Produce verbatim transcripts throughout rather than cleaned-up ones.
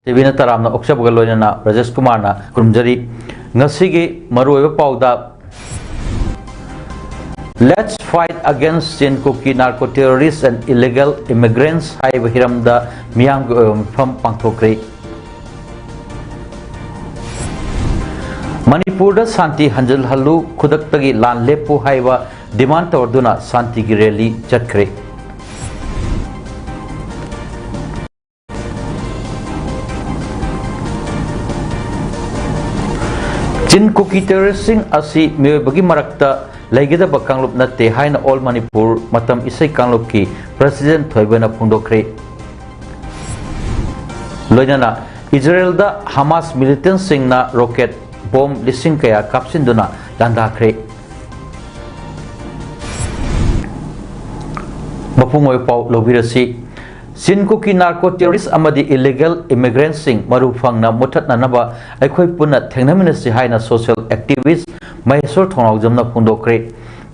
ꯇꯤꯚꯤꯅ ꯇꯔꯥꯝꯅ ꯑꯣꯛꯆꯕꯒ ꯂꯣꯏꯅꯅ ꯕ꯭ꯔꯖꯦꯁ ꯀꯨꯃꯥꯔꯅ ꯈꯨꯔꯨꯝꯖꯔꯤ꯫ ꯉꯁꯤꯒꯤ ꯃꯔꯨꯑꯣꯏꯕ ꯄꯥꯎꯗ, Let's fight against Chin Kuki narco terrorists and illegal immigrants ꯍꯥꯏꯕ ꯍꯤꯔꯝꯗ ꯃꯤꯌꯥꯝꯒꯤ ꯑꯣꯏꯕ ꯃꯤꯐꯝ ꯄꯥꯡꯊꯣꯛꯈ꯭ꯔꯦ꯫ ꯃꯅꯤꯄꯨꯔꯗ ꯁꯥꯟꯇꯤ ꯍꯟꯖꯤꯜꯍꯜꯂꯨ, ꯈꯨꯗꯛꯇꯒꯤ ꯂꯥꯟ ꯂꯦꯞꯄꯨ ꯍꯥꯏꯕ ꯗꯤꯃꯥꯟ ꯇꯧꯗꯨꯅ ꯁꯥꯟꯇꯤꯒꯤ ꯔꯦꯂꯤ ꯆꯠꯈ꯭ꯔꯦ꯫ ꯆꯤꯟ ꯀꯨꯀꯤ ꯇꯦꯔꯣꯔꯤꯁꯁꯤꯡ ꯑꯁꯤ ꯃꯤꯑꯣꯏꯕꯒꯤ ꯃꯔꯛꯇ ꯂꯩꯒꯗꯕ ꯀꯥꯡꯂꯨꯞ ꯅꯠꯇꯦ ꯍꯥꯏꯅ ꯑꯣꯜ ꯃꯅꯤꯄꯨꯔ ꯃꯇꯝ ꯏꯁꯩ ꯀꯥꯡꯂꯨꯞꯀꯤ ꯄ꯭ꯔꯁꯤꯗꯦꯟ ꯊꯣꯏꯕꯅ ꯐꯣꯡꯗꯣꯛꯈ꯭ꯔꯦ꯫ ꯂꯣꯏꯅꯅ ꯏꯖꯔꯦꯜꯗ ꯍꯃꯥꯁ ꯃꯤꯂꯤꯇꯦꯟꯁꯤꯡꯅ ꯔꯣꯀꯦꯠ ꯕꯣꯝ ꯂꯤꯁꯤꯡ ꯀꯌꯥ ꯀꯥꯞꯁꯤꯟꯗꯨꯅ ꯂꯥꯟꯗꯥꯈ꯭ꯔꯦ꯫ ꯃꯄꯨꯡ ꯑꯣꯏꯕ ꯄꯥꯎ ꯂꯧꯕꯤꯔꯁꯤ꯫ ꯆꯤꯟ ꯀꯨꯀꯤ ꯅꯥꯔꯀꯣ ꯇꯦꯔꯣꯔꯤꯁ ꯑꯃꯗꯤ ꯏꯂꯤꯒꯦꯜ ꯏꯃꯤꯒ꯭ꯔꯦꯟꯠꯁꯤꯡ ꯃꯔꯨ ꯐꯪꯅ ꯃꯨꯠꯊꯠꯅꯅꯕ ꯑꯩꯈꯣꯏ ꯄꯨꯟꯅ ꯊꯦꯡꯅꯃꯤꯟꯅꯁꯤ ꯍꯥꯏꯅ social ꯑꯦꯛꯇꯤꯚꯤꯁ꯭ꯠ Mysore ꯊꯣꯡꯅꯥꯎꯖꯝꯅ ꯐꯣꯡꯗꯣꯛꯈ꯭ꯔꯦ꯫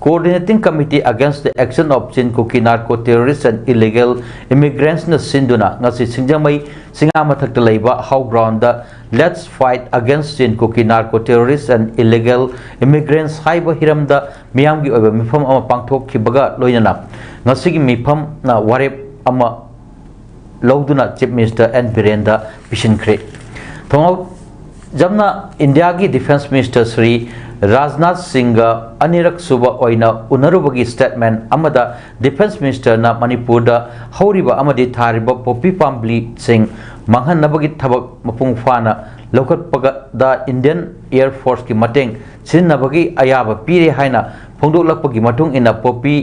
Coordinating Committee Against the Action of Chin Kuki Narco Terrorists and Illegal Immigrants ꯅ ꯁꯤꯟꯗꯨꯅ ꯉꯁꯤ ꯁꯤꯡꯖꯃꯩ ꯆꯤꯡꯉꯥ ꯃꯊꯛꯇ ꯂꯩꯕ ꯍꯥꯎ ground Let's Fight Against Chin Kuki Narco Terrorists and Illegal Immigrants ꯍꯥꯏꯕ ꯍꯤꯔꯝꯗ ꯃꯤꯌꯥꯝꯒꯤ ꯑꯣꯏꯕ ꯃꯤꯐꯝ ꯑꯃ ꯄꯥꯡꯊꯣꯛꯈꯤꯕꯒ ꯂꯣꯏꯅꯅ ꯉꯁꯤꯒꯤ ꯃꯤꯐꯝꯅ ꯋꯥꯔꯦꯞ ꯑꯃ ꯂꯧꯗꯨꯅ ꯆꯤꯐ ꯃꯤꯅꯤꯁꯇꯔ ꯑꯦꯟ ꯕꯤꯔꯦꯟꯗ ꯄꯤꯁꯤꯟꯈ꯭ꯔꯦ꯫ ꯊꯣꯡꯉꯥꯎꯖꯝꯅ ꯏꯟꯗꯤꯌꯥꯒꯤ ꯗꯤꯐꯦꯟꯁ ꯃꯤꯅꯤꯁꯇꯔ ꯁ꯭ꯔꯤ ꯔꯥꯖꯅꯥꯊ ꯁꯤꯡꯒ ꯑꯅꯤꯔꯛ ꯁꯨꯕ ꯑꯣꯏꯅ ꯎꯅꯔꯨꯕꯒꯤ ꯁ꯭ꯇꯦꯠꯃꯦꯟꯠ ꯑꯃꯗ ꯗꯤꯐꯦꯟꯁ ꯃꯤꯅꯤꯁꯇꯔꯅ ꯃꯅꯤꯄꯨꯔꯗ ꯍꯧꯔꯤꯕ ꯑꯃꯗꯤ ꯊꯥꯔꯤꯕ ꯄꯣꯄꯤ ꯄꯥꯝꯕꯤꯁꯤꯡ ꯃꯥꯡꯍꯟꯅꯕꯒꯤ ꯊꯕꯛ ꯃꯄꯨꯡ ꯐꯥꯅ ꯂꯧꯈꯠꯄꯗ ꯏꯟꯗꯤꯌꯟ ꯑꯦꯌꯔ ꯐꯣꯔꯁꯀꯤ ꯃꯇꯦꯡ ꯁꯤꯖꯤꯟꯅꯕꯒꯤ ꯑꯌꯥꯕ ꯄꯤꯔꯦ ꯍꯥꯏꯅ ꯐꯣꯡꯗꯣꯛꯂꯛꯄꯒꯤ ꯃꯇꯨꯡ ꯏꯟꯅ ꯄꯣꯄꯤ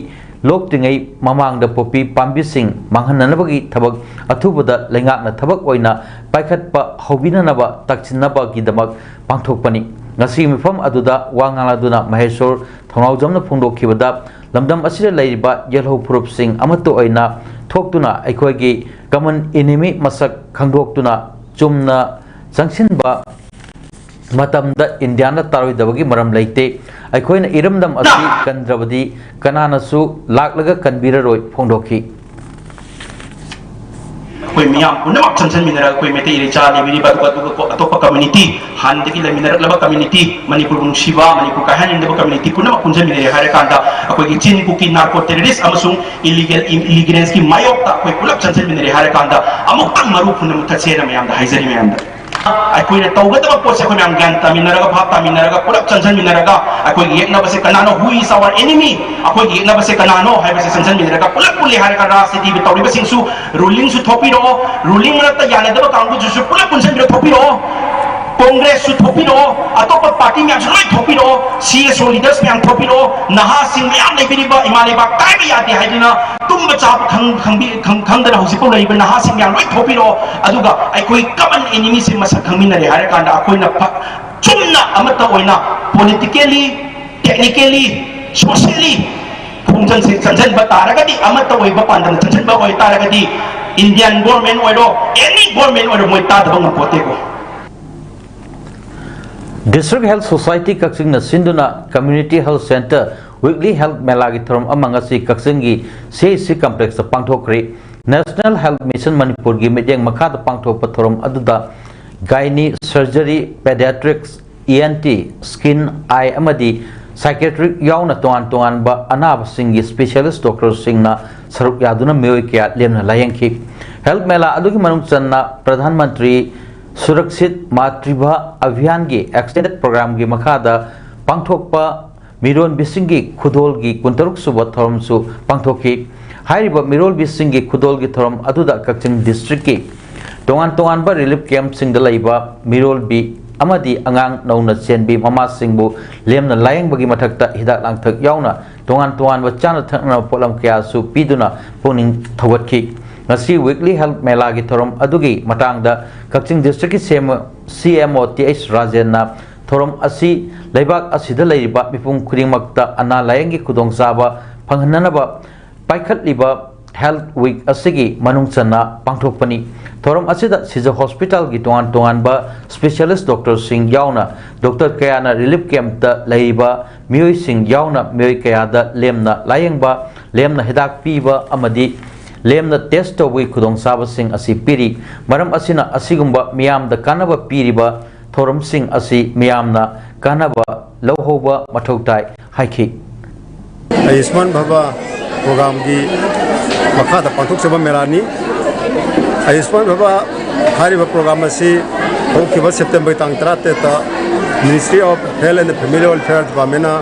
ꯂꯣꯛꯇ꯭ꯔꯤꯉꯩ ꯃꯃꯥꯡꯗ ꯄꯣꯄꯤ ꯄꯥꯝꯕꯤꯁꯤꯡ ꯃꯥꯡꯍꯟꯅꯅꯕꯒꯤ ꯊꯕꯛ ꯑꯊꯨꯕꯗ ꯂꯩꯉꯥꯛꯅ ꯊꯕꯛ ꯑꯣꯏꯅ ꯄꯥꯏꯈꯠꯄ ꯍꯧꯕꯤꯅꯅꯕ ꯇꯛꯁꯤꯟꯅꯕꯒꯤꯗꯃꯛ ꯄꯥꯡꯊꯣꯛꯄꯅꯤ꯫ ꯉꯁꯤꯒꯤ ꯃꯤꯐꯝ ꯑꯗꯨꯗ ꯋꯥ ꯉꯥꯡꯂꯗꯨꯅ ꯃꯍꯦꯁꯣꯔ ꯊꯧꯅꯥꯎꯖꯝꯅ ꯐꯣꯡꯗꯣꯛꯈꯤꯕꯗ, ꯂꯝꯗꯝ ꯑꯁꯤꯗ ꯂꯩꯔꯤꯕ ꯌꯦꯜꯍꯧ ꯐꯨꯔꯨꯞꯁꯤꯡ ꯑꯃꯠꯇ ꯑꯣꯏꯅ ꯊꯣꯛꯇꯨꯅ ꯑꯩꯈꯣꯏꯒꯤ ꯀꯃꯟ ꯏꯅꯤꯃꯤ ꯃꯁꯛ ꯈꯪꯗꯣꯛꯇꯨꯅ ꯆꯨꯝꯅ ꯆꯪꯁꯤꯟꯕ ꯃꯇꯝꯗ ꯏꯟꯗꯤꯌꯥꯅ ꯇꯥꯔꯣꯏꯗꯕꯒꯤ ꯃꯔꯝ ꯂꯩꯇꯦ꯫ ꯑꯩꯈꯣꯏꯅ ꯏꯔꯝꯗꯝ ꯑꯁꯤ ꯀꯟꯗ꯭ꯔꯕꯗꯤ ꯀꯅꯥꯅꯁꯨ ꯂꯥꯛꯂꯒ ꯀꯟꯕꯤꯔꯔꯣꯏ ꯐꯣꯡꯗꯣꯛꯈꯤ꯫ ꯑꯩꯈꯣꯏ ꯃꯤꯌꯥꯝ ꯄꯨꯝꯅꯃꯛ ꯆꯪꯁꯤꯟꯃꯤꯟꯅꯔꯒ, ꯑꯩꯈꯣꯏ ꯃꯩꯇꯩ ꯂꯩꯆꯥ ꯂꯩꯕꯤꯔꯤꯕ, ꯑꯗꯨꯒ, ꯑꯗꯨꯒ ꯑꯇꯣꯞꯄ ꯀꯝꯃ꯭ꯌꯨꯅꯤꯇꯤ, ꯍꯥꯟꯅꯗꯒꯤ ꯂꯩꯃꯤꯟꯅꯔꯛꯂꯕ ꯀꯝꯃ꯭ꯌꯨꯅꯤꯇꯤ, ꯃꯅꯤꯄꯨꯔꯕꯨ ꯅꯨꯡꯁꯤꯕ, ꯃꯅꯤꯄꯨꯔ ꯀꯥꯏꯍꯟꯅꯤꯡꯗꯕ ꯀꯝꯃ꯭ꯌꯨꯅꯤꯇꯤ ꯄꯨꯝꯅꯃꯛ ꯄꯨꯟꯁꯤꯟꯃꯤꯟꯅꯔꯦ ꯍꯥꯏꯔꯀꯥꯟꯗ, ꯑꯩꯈꯣꯏꯒꯤ ꯆꯤꯟ ꯀꯨꯀꯤ ꯅꯥꯔꯀꯣ ꯇꯦꯔꯣꯔꯤꯁ ꯑꯃꯁꯨꯡ ꯏꯂꯤꯒꯦꯜ, ꯏꯂꯤꯒꯦꯜꯁꯀꯤ ꯃꯥꯌꯣꯛꯇ ꯑꯩꯈꯣꯏ ꯄꯨꯂꯞ ꯆꯪꯁꯤꯟꯃꯤꯟꯅꯔꯦ ꯍꯥꯏꯔꯀꯥꯟꯗ, ꯑꯃꯨꯛꯇꯪ ꯃꯔꯨ ꯐꯨꯟꯅ ꯃꯨꯊꯠꯁꯦꯅ ꯃꯌꯥꯝꯗ ꯍꯥꯏꯖꯔꯤ꯫ ꯃꯌꯥꯝꯗ ꯑꯩꯈꯣꯏꯅ ꯇꯧꯒꯗꯕ ꯄꯣꯠꯁꯦ ꯑꯩꯈꯣꯏ ꯃꯌꯥꯝ ꯒ꯭ꯌꯥꯟ ꯇꯥꯃꯤꯟꯅꯔꯒ, ꯚꯥꯞ ꯇꯥꯃꯤꯟꯅꯔꯒ, ꯄꯨꯂꯞ ꯆꯪꯁꯤꯟꯃꯤꯟꯅꯔꯒ, ꯑꯩꯈꯣꯏꯒꯤ ꯌꯦꯛꯅꯕꯁꯦ ꯀꯅꯥꯅꯣ, who is our enemy, ꯑꯩꯈꯣꯏꯒꯤ ꯌꯦꯛꯅꯕꯁꯦ ꯀꯅꯥꯅꯣ ꯍꯥꯏꯕꯁꯦ ꯆꯪꯁꯤꯟꯃꯤꯟꯅꯔꯒ, ꯄꯨꯂꯞ ꯄꯨꯜꯂꯤ ꯍꯥꯏꯔꯒ ꯔꯥꯖꯅꯤꯇꯤꯗ ꯇꯧꯔꯤꯕꯁꯤꯡꯁꯨ ꯔꯨꯂꯤꯡꯁꯨ ꯊꯣꯛꯄꯤꯔꯛꯑꯣ, ꯔꯨꯂꯤꯡ ꯃꯔꯛꯇ ꯌꯥꯅꯗꯕ ꯀꯥꯡꯕꯨꯗꯨꯁꯨ ꯄꯨꯂꯞ ꯄꯨꯟꯁꯤꯟꯕꯤꯔ ꯊꯣꯛꯄꯤꯔꯛꯑꯣ, ꯀꯣꯡꯒ꯭ꯔꯦꯁꯁꯨ ꯊꯣꯛꯄꯤꯔꯛꯑꯣ, ꯑꯇꯣꯞꯄ ꯄꯥꯔꯇꯤ ꯃꯌꯥꯝꯁꯨ ꯂꯣꯏ ꯊꯣꯛꯄꯤꯔꯛꯑꯣ, ꯁꯤ ꯑꯦꯁ ꯑꯣ ꯂꯤꯗꯔꯁ ꯃꯌꯥꯝ ꯊꯣꯛꯄꯤꯔꯛꯑꯣ, ꯅꯍꯥꯁꯤꯡ ꯃꯌꯥꯝ ꯂꯩꯕꯤꯔꯤꯕ, ꯏꯃꯥ ꯂꯩꯕꯥꯛ ꯀꯥꯏꯕ ꯌꯥꯗꯦ ꯍꯥꯏꯗꯨꯅ ꯇꯨꯝꯕ ꯆꯥꯕ ꯈꯪ-, ꯈꯪꯕꯤ-, ꯈꯪ-, ꯈꯪꯗꯅ ꯍꯧꯖꯤꯛꯐꯥꯎ ꯂꯩꯔꯤꯕ ꯅꯍꯥꯁꯤꯡ ꯃꯌꯥꯝ ꯂꯣꯏ ꯊꯣꯛꯄꯤꯔꯛꯑꯣ꯫ ꯑꯗꯨꯒ ꯑꯩꯈꯣꯏ ꯀꯃꯟ ꯑꯦꯅꯤꯃꯤꯁꯦ ꯃꯁꯛ ꯈꯪꯃꯤꯟꯅꯔꯦ ꯍꯥꯏꯔꯀꯥꯟꯗ ꯑꯩꯈꯣꯏꯅ ꯐ-, ꯆꯨꯝꯅ ꯑꯃꯠꯇ ꯑꯣꯏꯅ politically, technically, socially ꯈꯣꯡꯖꯪꯁꯦ ꯆꯪꯁꯤꯟꯕ ꯇꯥꯔꯒꯗꯤ, ꯑꯃꯠꯇ ꯑꯣꯏꯕ ꯄꯥꯟꯗꯝ ꯆꯪꯁꯤꯟꯕ ꯑꯣꯏꯇꯥꯔꯒꯗꯤ, Indian government ꯑꯣꯏꯔꯣ, any government ꯑꯣꯏꯔꯣ, ꯃꯣꯏ ꯇꯥꯗꯕ ꯉꯝꯄꯣꯠꯇꯦꯀꯣ꯫ District Health Society ꯀꯛꯆꯤꯡꯅ ꯁꯤꯟꯗꯨꯅ Community Health Centre Weekly Health ꯃꯦꯂꯥꯒꯤ ꯊꯧꯔꯝ ꯑꯃ ꯉꯁꯤ ꯀꯛꯆꯤꯡꯒꯤ ꯁꯤ H C ꯀꯝꯄ꯭ꯂꯦꯛꯁꯇ ꯄꯥꯡꯊꯣꯛꯈ꯭ꯔꯦ꯫ National Health Mission ꯃꯅꯤꯄꯨꯔꯒꯤ ꯃꯤꯠꯌꯦꯡ ꯃꯈꯥꯗ ꯄꯥꯡꯊꯣꯛꯄ ꯊꯧꯔꯝ ꯑꯗꯨꯗ Gynae, Surgery, Pediatrics, E N T, Skin, Eye ꯑꯃꯗꯤ Psychiatric ꯌꯥꯎꯅ ꯇꯣꯉꯥꯟ ꯇꯣꯉꯥꯟꯕ ꯑꯅꯥꯕꯁꯤꯡꯒꯤ specialist doctorꯁꯤꯡꯅ ꯁꯔꯨꯛ ꯌꯥꯗꯨꯅ ꯃꯤꯑꯣꯏ ꯀꯌꯥ ꯂꯦꯝꯅ ꯂꯥꯌꯦꯡꯈꯤ꯫ Health ꯃꯦꯂꯥ ꯑꯗꯨꯒꯤ ꯃꯅꯨꯡ ꯆꯟꯅ ꯄ꯭ꯔꯙꯥꯟ ꯃꯟꯇ꯭ꯔꯤ ꯁꯨꯔꯛꯁꯤꯠ ꯃꯥꯇ꯭ꯔꯤꯚꯥ ꯑꯚꯤꯌꯥꯟꯒꯤ extended programꯒꯤ ꯃꯈꯥꯗ ꯄꯥꯡꯊꯣꯛꯄ ꯃꯤꯔꯣꯟꯕꯤꯁꯤꯡꯒꯤ ꯈꯨꯗꯣꯜꯒꯤ ꯀꯨꯟꯇꯔꯨꯛ ꯁꯨꯕ ꯊꯧꯔꯝꯁꯨ ꯄꯥꯡꯊꯣꯛꯈꯤ꯫ ꯍꯥꯏꯔꯤꯕ ꯃꯤꯔꯣꯜꯕꯤꯁꯤꯡꯒꯤ ꯈꯨꯗꯣꯜꯒꯤ ꯊꯧꯔꯝ ꯑꯗꯨꯗ ꯀꯛꯆꯤꯡ districtꯀꯤ ꯇꯣꯉꯥꯟ ꯇꯣꯉꯥꯟꯕ relief campꯁꯤꯡꯗ ꯂꯩꯕ ꯃꯤꯔꯣꯜꯕꯤ ꯑꯃꯗꯤ ꯑꯉꯥꯡ ꯅꯧꯅ ꯆꯦꯟꯕꯤ ꯃꯃꯥꯁꯤꯡꯕꯨ ꯂꯦꯝꯅ ꯂꯥꯌꯦꯡꯕꯒꯤ ꯃꯊꯛꯇ ꯍꯤꯗꯥꯛ ꯂꯥꯡꯊꯛ ꯌꯥꯎꯅ ꯇꯣꯉꯥꯟ ꯇꯣꯉꯥꯟꯕ ꯆꯥꯅ ꯊꯛꯅꯕ ꯄꯣꯠꯂꯝ ꯀꯌꯥꯁꯨ ꯄꯤꯗꯨꯅ ꯄꯨꯛꯅꯤꯡ ꯊꯧꯒꯠꯈꯤ꯫ ꯉꯁꯤ Weekly Health ꯃꯦꯂꯥꯒꯤ ꯊꯧꯔꯝ ꯑꯗꯨꯒꯤ ꯃꯇꯥꯡꯗ ꯀꯛꯆꯤꯡ districtꯀꯤ C M O, C M O T H ꯔꯥꯖꯦꯟꯅ ꯊꯧꯔꯝ ꯑꯁꯤ ꯂꯩꯕꯥꯛ ꯑꯁꯤꯗ ꯂꯩꯔꯤꯕ ꯃꯤꯄꯨꯝ ꯈꯨꯗꯤꯡꯃꯛꯇ ꯑꯅꯥ ꯂꯥꯌꯦꯡꯒꯤ ꯈꯨꯗꯣꯡꯆꯥꯕ ꯐꯪꯍꯟꯅꯅꯕ ꯄꯥꯏꯈꯠꯂꯤꯕ Health Week ꯑꯁꯤꯒꯤ ꯃꯅꯨꯡ ꯆꯟꯅ ꯄꯥꯡꯊꯣꯛꯄꯅꯤ꯫ ꯊꯧꯔꯝ ꯑꯁꯤꯗ ꯁꯤꯖ hospitalꯒꯤ ꯇꯣꯉꯥꯟ ꯇꯣꯉꯥꯟꯕ specialist doctorꯁꯤꯡ ꯌꯥꯎꯅ doctor ꯀꯌꯥꯅ relief campꯇ ꯂꯩꯔꯤꯕ ꯃꯤꯑꯣꯏꯁꯤꯡ ꯌꯥꯎꯅ ꯃꯤꯑꯣꯏ ꯀꯌꯥꯗ ꯂꯦꯝꯅ ꯂꯥꯌꯦꯡꯕ, ꯂꯦꯝꯅ ꯍꯤꯗꯥꯛ ꯄꯤꯕ ꯑꯃꯗꯤ ꯂꯦꯝꯅ ꯇꯦꯁ ꯇꯧꯕꯒꯤ ꯈꯨꯗꯣꯡꯆꯥꯕꯁꯤꯡ ꯑꯁꯤ ꯄꯤꯔꯤ꯫ ꯃꯔꯝ ꯑꯁꯤꯅ, ꯑꯁꯤꯒꯨꯝꯕ ꯃꯤꯌꯥꯝꯗ ꯀꯥꯟꯅꯕ ꯄꯤꯔꯤꯕ ꯊꯧꯔꯝꯁꯤꯡ ꯑꯁꯤ ꯃꯤꯌꯥꯝꯅ ꯀꯥꯟꯅꯕ ꯂꯧꯍꯧꯕ ꯃꯊꯧ ꯇꯥꯏ ꯍꯥꯏꯈꯤ꯫ ꯑꯌꯨꯁꯃꯥꯟ ꯚꯕ ꯄ꯭ꯔꯣꯒ꯭ꯔꯥꯝꯒꯤ ꯃꯈꯥꯗ ꯄꯥꯡꯊꯣꯛꯆꯕ ꯃꯦꯂꯥꯅꯤ꯫ ꯑꯌꯨꯁꯃꯥꯟ ꯚꯕ ꯍꯥꯏꯔꯤꯕ ꯄ꯭ꯔꯣꯒ꯭ꯔꯥꯝ ꯑꯁꯤ ꯍꯧꯈꯤꯕ ꯁꯦꯞꯇꯦꯝꯕꯔ ꯇꯥꯡ ꯇꯔꯥꯇꯔꯦꯠꯇ Ministry of Health and Family Welfare Departmentꯅ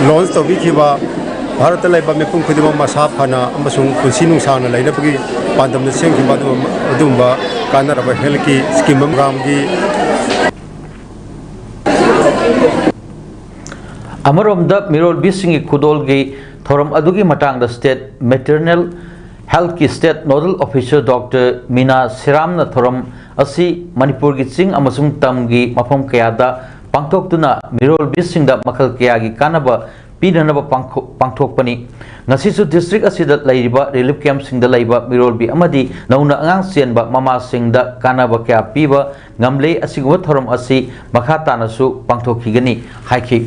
ꯂꯣꯟꯆ ꯇꯧꯕꯤꯈꯤꯕ, ꯚꯥꯔꯠꯇ ꯂꯩꯕ ꯃꯤꯄꯨꯝ ꯈꯨꯗꯤꯡꯃꯛ ꯃꯁꯥ ꯐꯅ ꯑꯃꯁꯨꯡ ꯄꯨꯟꯁꯤ ꯅꯨꯡꯁꯥꯡꯅ ꯂꯩꯅꯕꯒꯤ ꯄꯥꯟꯗꯝꯗ ꯁꯦꯝꯈꯤꯕ ꯑꯗꯨꯒꯨꯝꯕ, ꯑꯗꯨꯒꯨꯝꯕ ꯀꯥꯟꯅꯔꯕ ꯍꯦꯜꯊꯀꯤ ꯁ꯭ꯀꯤꯝ ꯑꯃ ꯄ꯭ꯔꯣꯒ꯭ꯔꯥꯝꯒꯤ ꯑꯃꯔꯣꯝꯗ, ꯃꯤꯔꯣꯜꯕꯤꯁꯤꯡꯒꯤ ꯈꯨꯗꯣꯜꯒꯤ ꯊꯧꯔꯝ ꯑꯗꯨꯒꯤ ꯃꯇꯥꯡꯗ State Maternal Healthꯀꯤ State Nodal Officer Doctor ꯃꯤꯅꯥ ꯁꯤꯔꯥꯝꯅ ꯊꯧꯔꯝ ꯑꯁꯤ ꯃꯅꯤꯄꯨꯔꯒꯤ ꯆꯤꯡ ꯑꯃꯁꯨꯡ ꯇꯝꯒꯤ ꯃꯐꯝ ꯀꯌꯥꯗ ꯄꯥꯡꯊꯣꯛꯇꯨꯅ ꯃꯤꯔꯣꯜꯕꯤꯁꯤꯡꯗ ꯃꯈꯜ ꯀꯌꯥꯒꯤ ꯀꯥꯟꯅꯕ ꯄꯤꯅꯅꯕ ꯄꯥꯡꯊꯣꯛ-, ꯄꯥꯡꯊꯣꯛꯄꯅꯤ꯫ ꯉꯁꯤꯁꯨ district ꯑꯁꯤꯗ ꯂꯩꯔꯤꯕ relief campꯁꯤꯡꯗ ꯂꯩꯕ ꯃꯤꯔꯣꯜꯕꯤ ꯑꯃꯗꯤ ꯅꯧꯅ ꯑꯉꯥꯡ ꯆꯦꯟꯕ ꯃꯃꯥꯁꯤꯡꯗ ꯀꯥꯟꯅꯕ ꯀꯌꯥ ꯄꯤꯕ ꯉꯝꯂꯦ꯫ ꯑꯁꯤꯒꯨꯝꯕ ꯊꯧꯔꯝ ꯑꯁꯤ ꯃꯈꯥ ꯇꯥꯅꯁꯨ ꯄꯥꯡꯊꯣꯛꯈꯤꯒꯅꯤ ꯍꯥꯏꯈꯤ꯫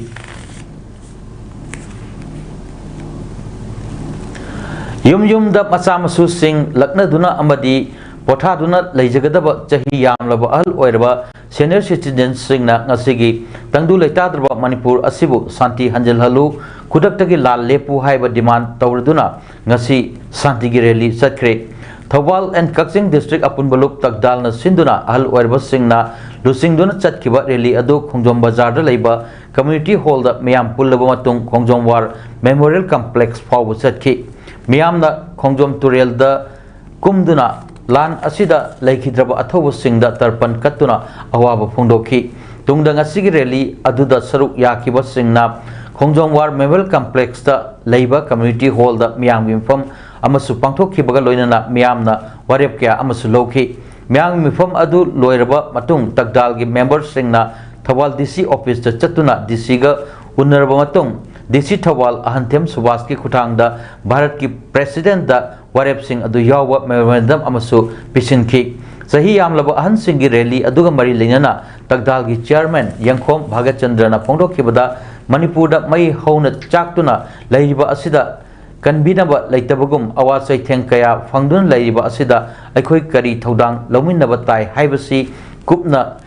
ꯌꯨꯝ ꯌꯨꯝꯗ ꯃꯆꯥ ꯃꯁꯨꯁꯤꯡ ꯂꯛꯅꯗꯨꯅ ꯑꯃꯗꯤ ꯄꯣꯊꯥꯗꯨꯅ ꯂꯩꯖꯒꯗꯕ ꯆꯍꯤ ꯌꯥꯝꯂꯕ ꯑꯍꯜ ꯑꯣꯏꯔꯕ senior citizenꯁꯤꯡꯅ ꯉꯁꯤꯒꯤ ꯇꯪꯗꯨ ꯂꯩꯇꯥꯗ꯭ꯔꯕ ꯃꯅꯤꯄꯨꯔ ꯑꯁꯤꯕꯨ ꯁꯥꯟꯇꯤ ꯍꯟꯖꯤꯜꯍꯜꯂꯨ, ꯈꯨꯗꯛꯇꯒꯤ ꯂꯥꯟ ꯂꯦꯞꯄꯨ ꯍꯥꯏꯕ demand ꯇꯧꯔꯗꯨꯅ ꯉꯁꯤ ꯁꯥꯟꯇꯤꯒꯤ rally ꯆꯠꯈ꯭ꯔꯦ꯫ ꯊꯧꯕꯥꯜ and ꯀꯛꯆꯤꯡ district ꯑꯄꯨꯟꯕ ꯂꯨꯞ ꯇꯛꯗꯥꯜꯅ ꯁꯤꯟꯗꯨꯅ ꯑꯍꯜ ꯑꯣꯏꯔꯕꯁꯤꯡꯅ ꯂꯨꯆꯤꯡꯗꯨꯅ ꯆꯠꯈꯤꯕ rally ꯑꯗꯨ ꯈꯣꯡꯖꯣꯝ ꯕꯖꯥꯔꯗ ꯂꯩꯕ community hallꯗ ꯃꯤꯌꯥꯝ ꯄꯨꯜꯂꯕ ꯃꯇꯨꯡ ꯈꯣꯡꯖꯣꯝ War Memorial Complex ꯐꯥꯎꯕ ꯆꯠꯈꯤ꯫ ꯃꯤꯌꯥꯝꯅ ꯈꯣꯡꯖꯣꯝ ꯇꯨꯔꯦꯜꯗ ꯀꯨꯝꯗꯨꯅ ꯂꯥꯟ ꯑꯁꯤꯗ ꯂꯩꯈꯤꯗ꯭ꯔꯕ ꯑꯊꯧꯕꯁꯤꯡꯗ ꯇꯔꯄꯟ ꯀꯠꯇꯨꯅ ꯑꯋꯥꯕ ꯐꯣꯡꯗꯣꯛꯈꯤ꯫ ꯇꯨꯡꯗ ꯉꯁꯤꯒꯤ rally ꯑꯗꯨꯗ ꯁꯔꯨꯛ ꯌꯥꯈꯤꯕꯁꯤꯡꯅ ꯈꯣꯡꯖꯣꯝ War Memorial Complexꯇ ꯂꯩꯕ community hallꯗ ꯃꯤꯌꯥꯝꯒꯤ ꯃꯤꯐꯝ ꯑꯃꯁꯨ ꯄꯥꯡꯊꯣꯛꯈꯤꯕꯒ ꯂꯣꯏꯅꯅ ꯃꯤꯌꯥꯝꯅ ꯋꯥꯔꯦꯞ ꯀꯌꯥ ꯑꯃꯁꯨ ꯂꯧꯈꯤ꯫ ꯃꯤꯌꯥꯝꯒꯤ ꯃꯤꯐꯝ ꯑꯗꯨ ꯂꯣꯏꯔꯕ ꯃꯇꯨꯡ ꯇꯛꯗꯥꯜꯒꯤ memberꯁꯤꯡꯅ ꯊꯧꯕꯥꯜ DC officeꯇ ꯆꯠꯇꯨꯅ DCꯒ ꯎꯅꯔꯕ ꯃꯇꯨꯡ DC ꯊꯧꯕꯥꯜ ꯑꯍꯟꯊꯦꯝ ꯁꯨꯕꯥꯁꯀꯤ ꯈꯨꯠꯊꯥꯡꯗ ꯚꯥꯔꯠꯀꯤ presidentꯗ ꯋꯥꯔꯦꯞꯁꯤꯡ ꯑꯗꯨ ꯌꯥꯎꯕ memorandum ꯑꯃꯁꯨ ꯄꯤꯁꯤꯟꯈꯤ꯫ ꯆꯍꯤ ꯌꯥꯝꯂꯕ ꯑꯍꯟꯁꯤꯡꯒꯤ rally ꯑꯗꯨꯒ ꯃꯔꯤ ꯂꯩꯅꯅ ꯇꯛꯗꯥꯜꯒꯤ chairman ꯌꯦꯡꯈꯣꯝ ꯚꯥꯒꯠꯆꯟꯗ꯭ꯔꯅ ꯐꯣꯡꯗꯣꯛꯈꯤꯕꯗ, ꯃꯅꯤꯄꯨꯔꯗ ꯃꯩ ꯍꯧꯅ ꯆꯥꯛꯇꯨꯅ ꯂꯩꯔꯤꯕ ꯑꯁꯤꯗ ꯀꯟꯕꯤꯅꯕ ꯂꯩꯇꯕꯒꯨꯝ ꯑꯋꯥ ꯆꯩꯊꯦꯡ ꯀꯌꯥ ꯐꯪꯗꯨꯅ ꯂꯩꯔꯤꯕ ꯑꯁꯤꯗ ꯑꯩꯈꯣꯏ ꯀꯔꯤ ꯊꯧꯗꯥꯡ ꯂꯧꯃꯤꯟꯅꯕ ꯇꯥꯏ ꯍꯥꯏꯕꯁꯤ ꯀꯨꯞꯅ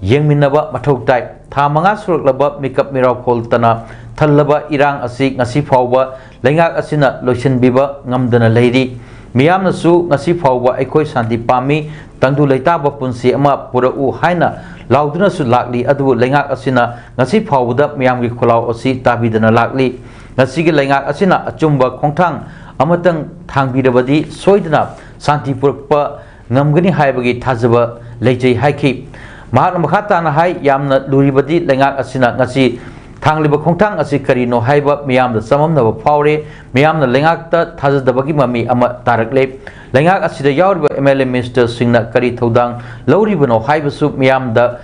ꯌꯦꯡꯃꯤꯟꯅꯕ ꯃꯊꯧ ꯇꯥꯏ꯫ ꯊꯥ ꯃꯉꯥ ꯁꯨꯔꯛꯂꯕ ꯃꯤꯀꯞ ꯃꯤꯔꯥꯎꯈꯣꯜꯇꯅ ꯊꯜꯂꯕ ꯏꯔꯥꯡ ꯑꯁꯤ ꯉꯁꯤ ꯐꯥꯎꯕ ꯂꯩꯉꯥꯛ ꯑꯁꯤꯅ ꯂꯣꯏꯁꯤꯟꯕꯤꯕ ꯉꯝꯗꯅ ꯂꯩꯔꯤ꯫ ꯃꯤꯌꯥꯝꯅꯁꯨ ꯉꯁꯤ ꯐꯥꯎꯕ ꯑꯩꯈꯣꯏ ꯁꯥꯟꯇꯤ ꯄꯥꯝꯃꯤ, ꯇꯪꯗꯨ ꯂꯩꯇꯥꯕ ꯄꯨꯟꯁꯤ ꯑꯃ ꯄꯨꯔꯛꯎ ꯍꯥꯏꯅ ꯂꯥꯎꯗꯨꯅꯁꯨ ꯂꯥꯛꯂꯤ꯫ ꯑꯗꯨꯕꯨ ꯂꯩꯉꯥꯛ ꯑꯁꯤꯅ ꯉꯁꯤ ꯐꯥꯎꯕꯗ ꯃꯤꯌꯥꯝꯒꯤ ꯈꯣꯜꯂꯥꯎ ꯑꯁꯤ ꯇꯥꯕꯤꯗꯅ ꯂꯥꯛꯂꯤ꯫ ꯉꯁꯤꯒꯤ ꯂꯩꯉꯥꯛ ꯑꯁꯤꯅ ꯑꯆꯨꯝꯕ ꯈꯣꯡꯊꯥꯡ ꯑꯃꯇꯪ ꯊꯥꯡꯕꯤꯔꯕꯗꯤ ꯁꯣꯏꯗꯅ ꯁꯥꯟꯇꯤ ꯄꯨꯔꯛꯄ ꯉꯝꯒꯅꯤ ꯍꯥꯏꯕꯒꯤ ꯊꯥꯖꯕ ꯂꯩꯖꯩ ꯍꯥꯏꯈꯤ꯫ ꯃꯍꯥꯛꯅ ꯃꯈꯥ ꯇꯥꯅ ꯍꯥꯏ, ꯌꯥꯝꯅ ꯂꯨꯔꯤꯕꯗꯤ ꯂꯩꯉꯥꯛ ꯑꯁꯤꯅ ꯉꯁꯤ ꯊꯥꯡꯂꯤꯕ ꯈꯣꯡꯊꯥꯡ ꯑꯁꯤ ꯀꯔꯤꯅꯣ ꯍꯥꯏꯕ ꯃꯤꯌꯥꯝꯗ ꯆꯃꯝꯅꯕ ꯐꯥꯎꯔꯦ꯫ ꯃꯤꯌꯥꯝꯅ ꯂꯩꯉꯥꯛꯇ ꯊꯥꯖꯗꯕꯒꯤ ꯃꯃꯤ ꯑꯃ ꯇꯥꯔꯛꯂꯦ꯫ ꯂꯩꯉꯥꯛ ꯑꯁꯤꯗ ꯌꯥꯎꯔꯤꯕ ꯑꯦꯝ ꯑꯦꯜ ꯑꯦ ꯃꯤꯅꯤꯁꯇꯔꯁꯤꯡꯅ ꯀꯔꯤ ꯊꯧꯗꯥꯡ ꯂꯧꯔꯤꯕꯅꯣ ꯍꯥꯏꯕꯁꯨ ꯃꯤꯌꯥꯝꯗ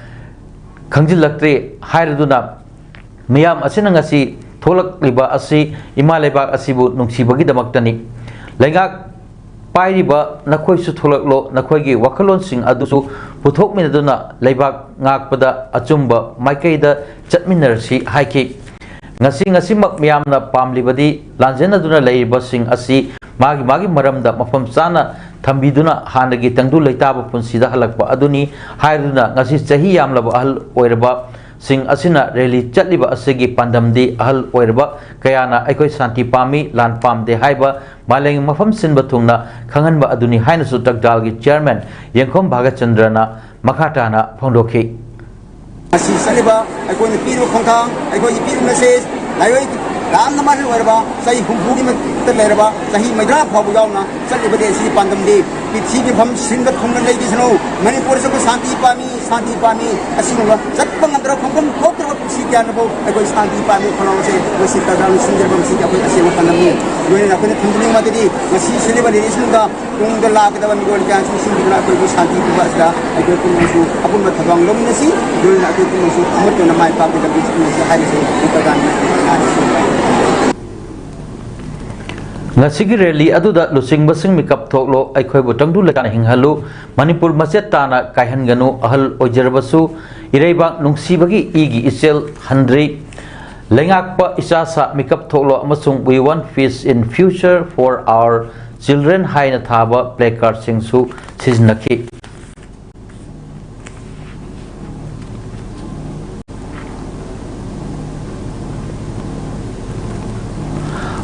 ꯈꯪꯖꯤꯜꯂꯛꯇ꯭ꯔꯦ ꯍꯥꯏꯔꯗꯨꯅ, ꯃꯤꯌꯥꯝ ꯑꯁꯤꯅ ꯉꯁꯤ ꯊꯣꯛꯂꯛꯂꯤꯕ ꯑꯁꯤ ꯏꯃꯥ ꯂꯩꯕꯥꯛ ꯑꯁꯤꯕꯨ ꯅꯨꯡꯁꯤꯕꯒꯤꯗꯃꯛꯇꯅꯤ꯫ ꯂꯩꯉꯥꯛ ꯄꯥꯏꯔꯤꯕ ꯅꯈꯣꯏꯁꯨ ꯊꯣꯛꯂꯛꯂꯣ, ꯅꯈꯣꯏꯒꯤ ꯋꯥꯈꯜꯂꯣꯟꯁꯤꯡ ꯑꯗꯨꯁꯨ ꯄꯨꯊꯣꯛꯃꯤꯟꯅꯗꯨꯅ ꯂꯩꯕꯥꯛ ꯉꯥꯛꯄꯗ ꯑꯆꯨꯝꯕ ꯃꯥꯏꯀꯩꯗ ꯆꯠꯃꯤꯟꯅꯔꯁꯤ ꯍꯥꯏꯈꯤ꯫ ꯉꯁꯤ, ꯉꯁꯤꯃꯛ ꯃꯤꯌꯥꯝꯅ ꯄꯥꯝꯂꯤꯕꯗꯤ ꯂꯥꯟꯖꯦꯟꯅꯗꯨꯅ ꯂꯩꯔꯤꯕꯁꯤꯡ ꯑꯁꯤ ꯃꯥꯒꯤ ꯃꯥꯒꯤ ꯃꯔꯝꯗ ꯃꯐꯝ ꯆꯥꯅ ꯊꯝꯕꯤꯗꯨꯅ ꯍꯥꯟꯅꯒꯤ ꯇꯪꯗꯨ ꯂꯩꯇꯥꯕ ꯄꯨꯟꯁꯤꯗ ꯍꯜꯂꯛꯄ ꯑꯗꯨꯅꯤ ꯍꯥꯏꯗꯨꯅ ꯉꯁꯤ ꯆꯍꯤ ꯌꯥꯝꯂꯕ ꯑꯍꯜ ꯑꯣꯏꯔꯕ ꯁꯤꯡ ꯑꯁꯤꯅ ꯔꯦꯂꯤ ꯆꯠꯂꯤꯕ ꯑꯁꯤꯒꯤ ꯄꯥꯟꯗꯝꯗꯤ ꯑꯍꯜ ꯑꯣꯏꯔꯕ ꯀꯌꯥꯅ ꯑꯩꯈꯣꯏ ꯁꯥꯟꯇꯤ ꯄꯥꯝꯃꯤ, ꯂꯥꯟ ꯄꯥꯝꯗꯦ ꯍꯥꯏꯕ ꯃꯥꯂꯦꯝꯒꯤ ꯃꯐꯝ ꯁꯤꯟꯕ ꯊꯨꯡꯅ ꯈꯪꯍꯟꯕ ꯑꯗꯨꯅꯤ ꯍꯥꯏꯅꯁꯨ ꯇꯛꯗꯥꯜꯒꯤ ꯆꯤꯌꯔꯃꯦꯟ ꯌꯦꯡꯈꯣꯝ ꯚꯥꯒꯠꯆꯟꯗ꯭ꯔꯅ ꯃꯈꯥ ꯇꯥꯅ ꯐꯣꯡꯗꯣꯛꯈꯤ꯫ ꯉꯁꯤ ꯆꯠꯂꯤꯕ ꯑꯩꯈꯣꯏꯅ ꯄꯤꯔꯤꯕ ꯈꯣꯡꯊꯥꯡ, ꯑꯩꯈꯣꯏꯒꯤ ꯄꯤꯔꯤꯕ ꯃꯦꯁꯦꯖ, ꯂꯥꯏꯑꯣꯏ ꯌꯥꯝꯅ ꯑꯍꯜ ꯑꯣꯏꯔꯕ, ꯆꯍꯤ ꯍꯨꯝꯐꯨꯒꯤ ꯃꯊꯛꯇ ꯂꯩꯔꯕ, ꯆꯍꯤ ꯃꯩꯗ꯭ꯔꯥ ꯐꯥꯎꯕ ꯌꯥꯎꯅ ꯆꯠꯂꯤꯕ ꯗꯦꯠ ꯑꯁꯤꯒꯤ ꯄꯥꯟꯗꯝꯗꯤ ꯄ꯭ꯔꯤꯊꯤꯕꯤ ꯃꯐꯝ ꯁꯤꯟꯕ ꯊꯨꯡꯅ ꯂꯩꯈꯤꯁꯅꯨ꯫ ꯃꯅꯤꯄꯨꯔꯁꯤꯕꯨ ꯁꯥꯟꯇꯤ ꯄꯥꯝꯃꯤ, ꯁꯥꯟꯇꯤ ꯄꯥꯝꯃꯤ꯫ ꯑꯁꯤꯒꯨꯝꯕ ꯆꯠꯄ ꯉꯝꯗ꯭ꯔꯕ ꯈꯣꯡꯐꯝ ꯊꯣꯛꯇ꯭ꯔꯕ ꯄꯨꯟꯁꯤ ꯀꯌꯥꯅꯐꯥꯎ ꯑꯩꯈꯣꯏ ꯁꯥꯟꯇꯤ ꯄꯥꯝꯃꯤ ꯈꯣꯡꯂꯥꯎ ꯑꯁꯤ ꯉꯁꯤ ꯇꯔꯥ ꯁꯤꯟꯖꯔꯕ ꯃꯁꯤꯒꯤ ꯑꯩꯈꯣꯏ ꯑꯁꯦꯡꯕ ꯄꯥꯟꯗꯝꯅꯤ꯫ ꯂꯣꯏꯅꯅ ꯑꯩꯈꯣꯏꯅ ꯊꯝꯖꯅꯤꯡꯕꯗꯗꯤ ꯉꯁꯤ ꯁꯤꯜꯂꯤꯕ ꯂꯦꯔꯤꯁꯤꯡꯗ ꯇꯨꯡꯗ ꯂꯥꯛꯀꯗꯕ ꯃꯤꯔꯣꯜ ꯀꯌꯥꯁꯨ ꯁꯤꯟꯕꯤꯗꯨꯅ ꯑꯩꯈꯣꯏꯕꯨ ꯁꯥꯟꯇꯤ ꯄꯤꯕ ꯑꯁꯤꯗ ꯑꯩꯈꯣꯏ ꯄꯨꯝꯅꯃꯛꯁꯨ ꯑꯄꯨꯟꯕ ꯊꯧꯗꯥꯡ ꯂꯧꯃꯤꯟꯅꯁꯤ꯫ ꯂꯣꯏꯅꯅ ꯑꯩꯈꯣꯏ ꯄꯨꯝꯅꯃꯛꯁꯨ ꯑꯃꯠꯇꯅ ꯃꯥꯏ ꯄꯥꯛꯀꯗꯕꯅꯤ ꯍꯥꯏꯕꯁꯤ ꯃꯤꯇꯔꯒꯥꯟ ꯉꯁꯤꯒꯤ ꯔꯦꯂꯤ ꯑꯗꯨꯗ ꯂꯨꯆꯤꯡꯕꯁꯤꯡ ꯃꯤꯀꯞ ꯊꯣꯛꯂꯣ, ꯑꯩꯈꯣꯏꯕꯨ ꯇꯪꯗꯨ ꯂꯩꯇꯥꯅ ꯍꯤꯡꯍꯜꯂꯨ, ꯃꯅꯤꯄꯨꯔ ꯃꯆꯦꯠ ꯇꯥꯅ ꯀꯥꯏꯍꯟꯒꯅꯨ, ꯑꯍꯜ ꯑꯣꯏꯖꯔꯕꯁꯨ ꯏꯔꯩꯕꯥꯛ ꯅꯨꯡꯁꯤꯕꯒꯤ ꯏꯒꯤ ꯏꯆꯦꯜ ꯍꯟꯗ꯭ꯔꯤ, ꯂꯩꯉꯥꯛꯄ ꯏꯆꯥꯁꯥ ꯃꯤꯀꯞ ꯊꯣꯛꯂꯣ ꯑꯃꯁꯨꯡ We Want Peace in Future for Our Children ꯍꯥꯏꯅ ꯊꯥꯕ placardꯁꯤꯡꯁꯨ ꯁꯤꯖꯤꯟꯅꯈꯤ꯫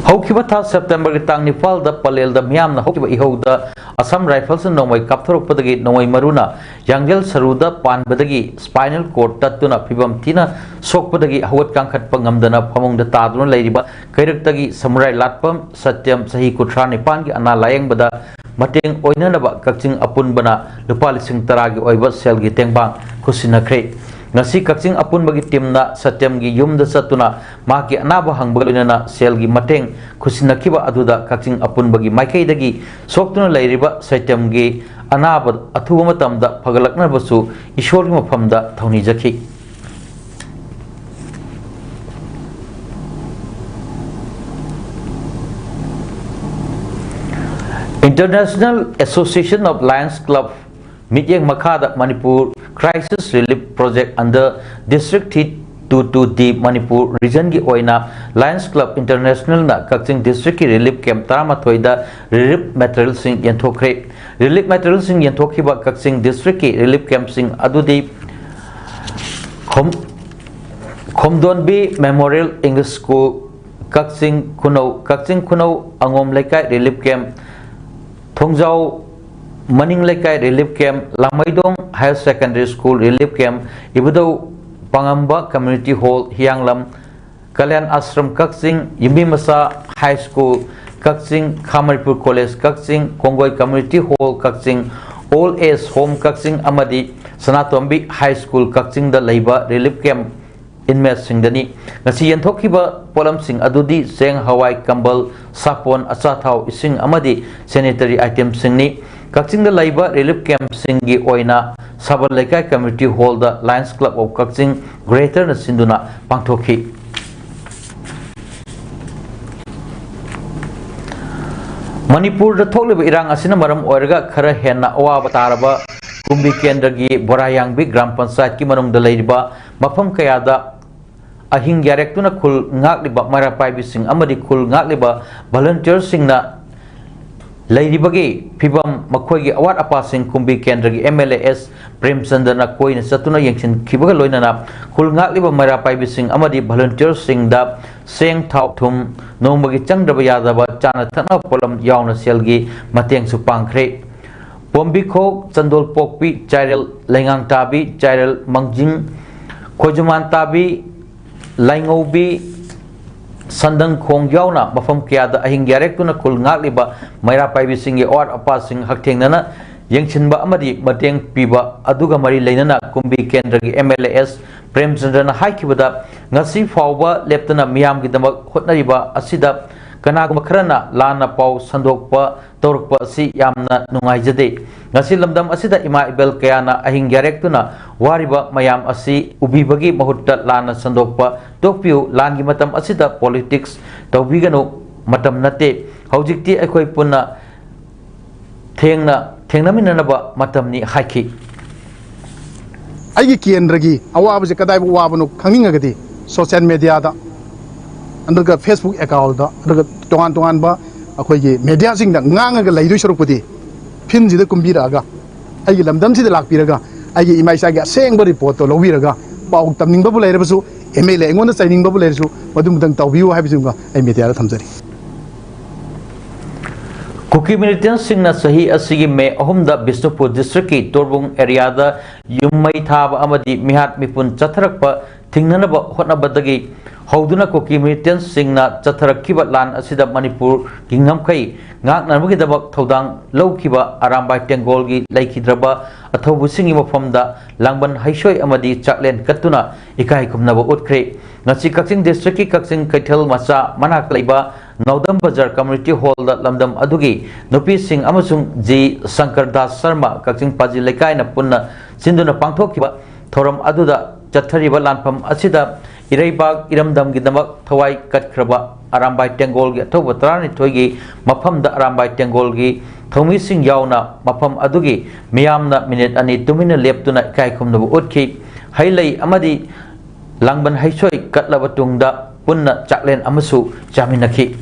ꯍꯧꯈꯤꯕ ꯊꯥ ꯁꯦꯞꯇꯦꯝꯕꯔꯒꯤ ꯇꯥꯡ ꯅꯤꯄꯥꯜꯗ ꯄꯂꯦꯜꯗ ꯃꯤꯌꯥꯝꯅ ꯍꯧꯈꯤꯕ ꯏꯍꯧꯗ ꯑꯁꯥꯝ ꯔꯥꯏꯐꯜꯁꯅ ꯅꯣꯡꯃꯩ ꯀꯥꯞꯊꯣꯔꯛꯄꯗꯒꯤ ꯅꯣꯡꯃꯩ ꯃꯔꯨꯅ ꯌꯥꯡꯂꯦꯜ ꯁꯔꯨꯗ ꯄꯥꯟꯕꯗꯒꯤ spinal cord ꯇꯠꯇꯨꯅ ꯐꯤꯕꯝ ꯊꯤꯅ ꯁꯣꯛꯄꯗꯒꯤ ꯍꯧꯒꯠ ꯀꯥꯡꯈꯠꯄ ꯉꯝꯗꯅ ꯐꯃꯨꯡꯗ ꯇꯥꯗꯨꯅ ꯂꯩꯔꯤꯕ ꯀꯩꯔꯛꯇꯒꯤ ꯁꯃꯨꯔꯥꯏ ꯂꯥꯠꯄꯝ ꯁꯇ꯭ꯌꯝ, ꯆꯍꯤ ꯀꯨꯟꯊ꯭ꯔꯥ ꯅꯤꯄꯥꯟꯒꯤ ꯑꯅꯥ ꯂꯥꯌꯦꯡꯕꯗ ꯃꯇꯦꯡ ꯑꯣꯏꯅꯅꯕ ꯀꯛꯆꯤꯡ ꯑꯄꯨꯟꯕꯅ ꯂꯨꯄꯥ ꯂꯤꯁꯤꯡ ꯇꯔꯥꯒꯤ ꯑꯣꯏꯕ ꯁꯦꯜꯒꯤ ꯇꯦꯡꯕꯥꯡ ꯈꯨꯠꯁꯤꯟꯅꯈ꯭ꯔꯦ꯫ ꯉꯁꯤ ꯀꯛꯆꯤꯡ ꯑꯄꯨꯟꯕꯒꯤ ꯇꯤꯝꯅ ꯁꯇ꯭ꯌꯝꯒꯤ ꯌꯨꯝꯗ ꯆꯠꯇꯨꯅ ꯃꯍꯥꯛꯀꯤ ꯑꯅꯥꯕ ꯍꯪꯕꯒ ꯂꯣꯏꯅꯅ ꯁꯦꯜꯒꯤ ꯃꯇꯦꯡ ꯈꯨꯠꯁꯤꯟꯅꯈꯤꯕ ꯑꯗꯨꯗ ꯀꯛꯆꯤꯡ ꯑꯄꯨꯟꯕꯒꯤ ꯃꯥꯏꯀꯩꯗꯒꯤ ꯁꯣꯛꯇꯨꯅ ꯂꯩꯔꯤꯕ ꯁꯇ꯭ꯌꯝꯒꯤ ꯑꯅꯥꯕ ꯑꯊꯨꯕ ꯃꯇꯝꯗ ꯐꯒꯠꯂꯛꯅꯕꯁꯨ ꯏꯁꯣꯔꯒꯤ ꯃꯐꯝꯗ ꯊꯧꯅꯤꯖꯈꯤ꯫ International Association of Lions Club ꯃꯤꯠꯌꯦꯡ ꯃꯈꯥꯗ Manipur Crisis Relief Project under District T two two D Manipur ꯔꯤꯖꯟꯒꯤ ꯑꯣꯏꯅ Lions Club Internationalꯅ ꯀꯛꯆꯤꯡ ꯗꯤꯁꯇ꯭ꯔꯤꯛꯀꯤ ꯔꯤꯂꯤꯐ ꯀꯦꯝꯞ ꯇꯔꯥꯃꯥꯊꯣꯏꯗ ꯔꯤꯂꯤꯐ ꯃꯦꯇꯔꯤꯌꯦꯜꯁꯤꯡ ꯌꯦꯟꯊꯣꯛꯈ꯭ꯔꯦ꯫ ꯔꯤꯂꯤꯐ ꯃꯦꯇꯔꯤꯌꯦꯜꯁꯤꯡ ꯌꯦꯟꯊꯣꯛꯈꯤꯕ ꯀꯛꯆꯤꯡ ꯗꯤꯁꯇ꯭ꯔꯤꯛꯀꯤ ꯔꯤꯂꯤꯐ ꯀꯦꯝꯞꯁꯤꯡ ꯑꯗꯨꯗꯤ ꯈꯣꯝ-, Khomdonbi memorial English school, Kakching Khunou, Kakching Khunou ꯑꯉꯣꯝ Leikai relief camp, Thongjao Maning Leikai relief camp, Langmeidong higher secondary school relief camp, Ibudhou Pangamba community hall Hiyanglam, Kalyan Ashram Kakching, Yumbi Macha high school Kakching, Kha Manipur college Kakching, Konggoi community hall Kakching, all age home Kakching ꯑꯃꯗꯤ ꯁꯅꯥꯇꯣꯝꯕꯤ ꯍꯥꯏ ꯁ꯭ꯀꯨꯜ ꯀꯛꯆꯤꯡꯗ ꯂꯩꯕ ꯔꯤꯂꯤꯐ ꯀꯦꯝꯞ ꯏꯟꯃꯦꯠꯁꯤꯡꯗꯅꯤ꯫ ꯉꯁꯤ ꯌꯦꯟꯊꯣꯛꯈꯤꯕ ꯄꯣꯠꯂꯝꯁꯤꯡ ꯑꯗꯨꯗꯤ ꯆꯦꯡ, ꯍꯋꯥꯏ, ꯀꯝꯕꯜ, ꯁꯥꯄꯣꯟ, ꯑꯆꯥꯊꯥꯎ, ꯏꯁꯤꯡ ꯑꯃꯗꯤ ꯁꯦꯅꯤꯇꯔꯤ ꯑꯥꯏꯇꯦꯝꯁꯤꯡꯅꯤ꯫ ꯀꯛꯆꯤꯡꯗ ꯂꯩꯕ ꯔꯤꯂꯤꯐ ꯀꯦꯝꯞꯁꯤꯡꯒꯤ ꯑꯣꯏꯅ ꯁꯥꯕꯜ ꯂꯩꯀꯥꯏ ꯀꯝꯃ꯭ꯌꯨꯅꯤꯇꯤ ꯍꯣꯜꯗ Lions Club of Kakching Greaterꯅ ꯁꯤꯟꯗꯨꯅ ꯄꯥꯡꯊꯣꯛꯈꯤ꯫ ꯃꯅꯤꯄꯨꯔꯗ ꯊꯣꯛꯂꯤꯕ ꯏꯔꯥꯡ ꯑꯁꯤꯅ ꯃꯔꯝ ꯑꯣꯏꯔꯒ ꯈꯔ ꯍꯦꯟꯅ ꯑꯋꯥꯕ ꯇꯥꯔꯕ ꯀꯨꯝꯕꯤ ꯀꯦꯟꯗ꯭ꯔꯒꯤ ꯕꯣꯔꯥꯌꯥꯡꯕꯤ ꯒ꯭ꯔꯥꯝ ꯄꯟꯆꯥꯌꯠꯀꯤ ꯃꯅꯨꯡꯗ ꯂꯩꯔꯤꯕ ꯃꯐꯝ ꯀꯌꯥꯗ ꯑꯍꯤꯡ ꯌꯥꯔꯦꯛꯇꯨꯅ ꯈꯨꯜ ꯉꯥꯛꯂꯤꯕ ꯃꯩꯔꯥ ꯄꯥꯏꯕꯤꯁꯤꯡ ꯑꯃꯗꯤ ꯈꯨꯜ ꯉꯥꯛꯂꯤꯕ volunteerꯁꯤꯡꯅ ꯂꯩꯔꯤꯕꯒꯤ ꯐꯤꯕꯝ, ꯃꯈꯣꯏꯒꯤ ꯑꯋꯥꯠ ꯑꯄꯥꯁꯤꯡ ꯀꯨꯝꯕꯤ ꯀꯦꯟꯗ꯭ꯔꯒꯤ M L A S ꯄ꯭ꯔꯦꯝꯆꯟꯗ꯭ꯔꯅ ꯀꯣꯏꯅ ꯆꯠꯇꯨꯅ ꯌꯦꯡꯁꯤꯟꯈꯤꯕꯒ ꯂꯣꯏꯅꯅ ꯈꯨꯜ ꯉꯥꯛꯂꯤꯕ ꯃꯩꯔꯥ ꯄꯥꯏꯕꯤꯁꯤꯡ ꯑꯃꯗꯤ volunteerꯁꯤꯡꯗ ꯆꯦꯡ, ꯊꯥꯎ, ꯊꯨꯝ, ꯅꯣꯡꯃꯒꯤ ꯆꯪꯗ꯭ꯔꯕ ꯌꯥꯗꯕ ꯆꯥꯅ ꯊꯛꯅꯕ ꯄꯣꯠꯂꯝ ꯌꯥꯎꯅ ꯁꯦꯜꯒꯤ ꯃꯇꯦꯡꯁꯨ ꯄꯥꯡꯈ꯭ꯔꯦ꯫ ꯄꯣꯝꯕꯤꯈꯣꯛ, ꯆꯟꯗꯣꯜ ꯄꯣꯛꯄꯤ, ꯆꯥꯏꯔꯦꯜ ꯂꯩꯉꯥꯡ ꯇꯥꯕꯤ, ꯆꯥꯏꯔꯦꯜ ꯃꯪꯖꯤꯡ, ꯈꯣꯏꯖꯨꯃꯥꯟ ꯇꯥꯕꯤ, ꯂꯥꯏꯉꯧꯕꯤ, ꯁꯟꯗꯪ ꯈꯣꯡ ꯌꯥꯎꯅ ꯃꯐꯝ ꯀꯌꯥꯗ ꯑꯍꯤꯡ ꯌꯥꯔꯦꯛꯇꯨꯅ ꯈꯨꯜ ꯉꯥꯛꯂꯤꯕ ꯃꯩꯔꯥ ꯄꯥꯏꯕꯤꯁꯤꯡꯒꯤ ꯑꯋꯥꯠ ꯑꯄꯥꯁꯤꯡ ꯍꯛꯊꯦꯡꯅꯅ ꯌꯦꯡꯁꯤꯟꯕ ꯑꯃꯗꯤ ꯃꯇꯦꯡ ꯄꯤꯕ ꯑꯗꯨꯒ ꯃꯔꯤ ꯂꯩꯅꯅ ꯀꯨꯝꯕꯤ ꯀꯦꯟꯗ꯭ꯔꯒꯤ M L A S ꯄ꯭ꯔꯦꯝꯆꯟꯗ꯭ꯔꯅ ꯍꯥꯏꯈꯤꯕꯗ, ꯉꯁꯤ ꯐꯥꯎꯕ ꯂꯦꯞꯇꯅ ꯃꯤꯌꯥꯝꯒꯤꯗꯃꯛ ꯍꯣꯠꯅꯔꯤꯕ ꯑꯁꯤꯗ ꯀꯅꯥꯒꯨꯝꯕ ꯈꯔꯅ ꯂꯥꯟꯅ ꯄꯥꯎ ꯁꯟꯗꯣꯛꯄ ꯇꯧꯔꯛꯄ ꯑꯁꯤ ꯌꯥꯝꯅ ꯅꯨꯡꯉꯥꯏꯖꯗꯦ꯫ ꯉꯁꯤ ꯂꯝꯗꯝ ꯑꯁꯤꯗ ꯏꯃꯥ ꯏꯕꯦꯜ ꯀꯌꯥꯅ ꯑꯍꯤꯡ ꯌꯥꯔꯦꯛꯇꯨꯅ ꯋꯥꯔꯤꯕ ꯃꯌꯥꯝ ꯑꯁꯤ ꯎꯕꯤꯕꯒꯤ ꯃꯍꯨꯠꯇ ꯂꯥꯟꯅ ꯁꯟꯗꯣꯛꯄ ꯇꯣꯛꯄꯤꯌꯨ꯫ ꯂꯥꯟꯒꯤ ꯃꯇꯝ ꯑꯁꯤꯗ politics ꯇꯧꯕꯤꯒꯅꯨ꯫ ꯃꯇꯝ ꯅꯠꯇꯦ꯫ ꯍꯧꯖꯤꯛꯇꯤ ꯑꯩꯈꯣꯏ ꯄꯨꯟꯅ ꯊꯦꯡꯅ ꯊꯦꯡꯅꯃꯤꯟꯅꯅꯕ ꯃꯇꯝꯅꯤ ꯍꯥꯏꯈꯤ꯫ ꯑꯩꯒꯤ ꯀꯦꯟꯗ꯭ꯔꯒꯤ ꯑꯋꯥꯕꯁꯦ ꯀꯗꯥꯏꯕꯨ ꯋꯥꯕꯅꯣ ꯈꯪꯅꯤꯡꯉꯒꯗꯤ social mediaꯗ, ꯑꯗꯨꯒ Facebook accountꯗ, ꯑꯗꯨꯒ ꯇꯣꯉꯥꯟ ꯇꯣꯉꯥꯟꯕ ꯑꯩꯈꯣꯏꯒꯤ mediaꯁꯤꯡꯗ ꯉꯥꯡꯉꯒ ꯂꯩꯗꯣꯏ ꯁꯔꯨꯛꯄꯨꯗꯤ, ꯐꯤꯜꯁꯤꯗ ꯀꯨꯝꯕꯤꯔꯛꯑꯒ, ꯑꯩꯒꯤ ꯂꯝꯗꯝꯁꯤꯗ ꯂꯥꯛꯄꯤꯔꯒ, ꯑꯩꯒꯤ ꯏꯃꯥ ꯏꯆꯥꯒꯤ ꯑꯁꯦꯡꯕ reportꯇꯣ ꯂꯧꯕꯤꯔꯒ, ꯄꯥꯎ ꯇꯝꯅꯤꯡꯕꯕꯨ ꯂꯩꯔꯕꯁꯨ, M L A ꯑꯩꯉꯣꯟꯗ ꯆꯩꯅꯤꯡꯕꯕꯨ ꯂꯩꯔꯁꯨ, ꯃꯗꯨꯃꯇꯪ ꯇꯧꯕꯤꯌꯨ ꯍꯥꯏꯕꯁꯤꯃꯒ ꯑꯩ mediaꯗ ꯊꯝꯖꯔꯤ꯫ ꯀꯨꯀꯤ militantꯁꯤꯡꯅ ꯆꯍꯤ ꯑꯁꯤꯒꯤ May ꯑꯍꯨꯝꯗ ꯕꯤꯁꯅꯨꯄꯨꯔ districtꯀꯤ ꯇꯣꯔꯕꯨꯡ areaꯗ ꯌꯨꯝ ꯃꯩ ꯊꯥꯕ ꯑꯃꯗꯤ ꯃꯤꯍꯥꯠ ꯃꯤꯄꯨꯟ ꯆꯠꯊꯔꯛꯄ ꯊꯤꯡꯅꯅꯕ ꯍꯣꯠꯅꯕꯗꯒꯤ ꯍꯧꯗꯨꯅ ꯀꯨꯀꯤ militantꯁꯤꯡꯅ ꯆꯠꯊꯔꯛꯈꯤꯕ ꯂꯥꯟ ꯑꯁꯤꯗ ꯃꯅꯤꯄꯨꯔꯒꯤ ꯉꯝꯈꯩ ꯉꯥꯛꯅꯕꯒꯤꯗꯃꯛ ꯊꯧꯗꯥꯡ ꯂꯧꯈꯤꯕ ꯑꯔꯥꯝꯕꯥꯏ ꯇꯦꯡꯒꯣꯜꯒꯤ ꯂꯩꯈꯤꯗ꯭ꯔꯕ ꯑꯊꯧꯕꯁꯤꯡꯒꯤ ꯃꯐꯝꯗ ꯂꯥꯡꯕꯟ ꯍꯩꯁꯣꯏ ꯑꯃꯗꯤ ꯆꯥꯛꯂꯦꯟ ꯀꯠꯇꯨꯅ ꯏꯀꯥꯏ ꯈꯨꯝꯅꯕ ꯎꯠꯈ꯭ꯔꯦ꯫ ꯉꯁꯤ ꯀꯛꯆꯤꯡ districtꯀꯤ ꯀꯛꯆꯤꯡ ꯀꯩꯊꯦꯜ ꯃꯆꯥ ꯃꯅꯥꯛꯇ ꯂꯩꯕ ꯅꯥꯎꯗꯝ ꯕꯖꯥꯔ community hallꯗ ꯂꯝꯗꯝ ꯑꯗꯨꯒꯤ ꯅꯨꯄꯤꯁꯤꯡ ꯑꯃꯁꯨꯡ ꯖꯤ ꯁꯪꯀꯔ ꯗꯥꯁ ꯁꯔꯃ ꯀꯛꯆꯤꯡ ꯄꯥꯖꯤ ꯂꯩꯀꯥꯏꯅ ꯄꯨꯟꯅ ꯁꯤꯟꯗꯨꯅ ꯄꯥꯡꯊꯣꯛꯈꯤꯕ ꯊꯧꯔꯝ ꯑꯗꯨꯗ ꯆꯠꯊꯔꯤꯕ ꯂꯥꯟꯐꯝ ꯑꯁꯤꯗ ꯏꯔꯩꯕꯥꯛ ꯏꯔꯝꯗꯝꯒꯤꯗꯃꯛ ꯊꯋꯥꯏ ꯀꯠꯈ꯭ꯔꯕ ꯑꯔꯥꯝꯕꯥꯏ ꯇꯦꯡꯒꯣꯜꯒꯤ ꯑꯊꯧꯕ ꯇꯔꯥꯅꯤꯊꯣꯏꯒꯤ ꯃꯐꯝꯗ ꯑꯔꯥꯝꯕꯥꯏ ꯇꯦꯡꯒꯣꯜꯒꯤ ꯊꯧꯃꯤꯁꯤꯡ ꯌꯥꯎꯅ ꯃꯐꯝ ꯑꯗꯨꯒꯤ ꯃꯤꯌꯥꯝꯅ ꯃꯤꯅꯤꯠ ꯑꯅꯤ ꯇꯨꯃꯤꯟꯅ ꯂꯦꯞꯇꯨꯅ ꯏꯀꯥꯏ ꯈꯨꯝꯅꯕ ꯎꯠꯈꯤ꯫ ꯍꯩ ꯂꯩ ꯑꯃꯗꯤ ꯂꯥꯡꯕꯟ ꯍꯩꯁꯣꯏ ꯀꯠꯂꯕ ꯇꯨꯡꯗ ꯄꯨꯟꯅ ꯆꯥꯛꯂꯦꯟ ꯑꯃꯁꯨ ꯆꯥꯃꯤꯟꯅꯈꯤ꯫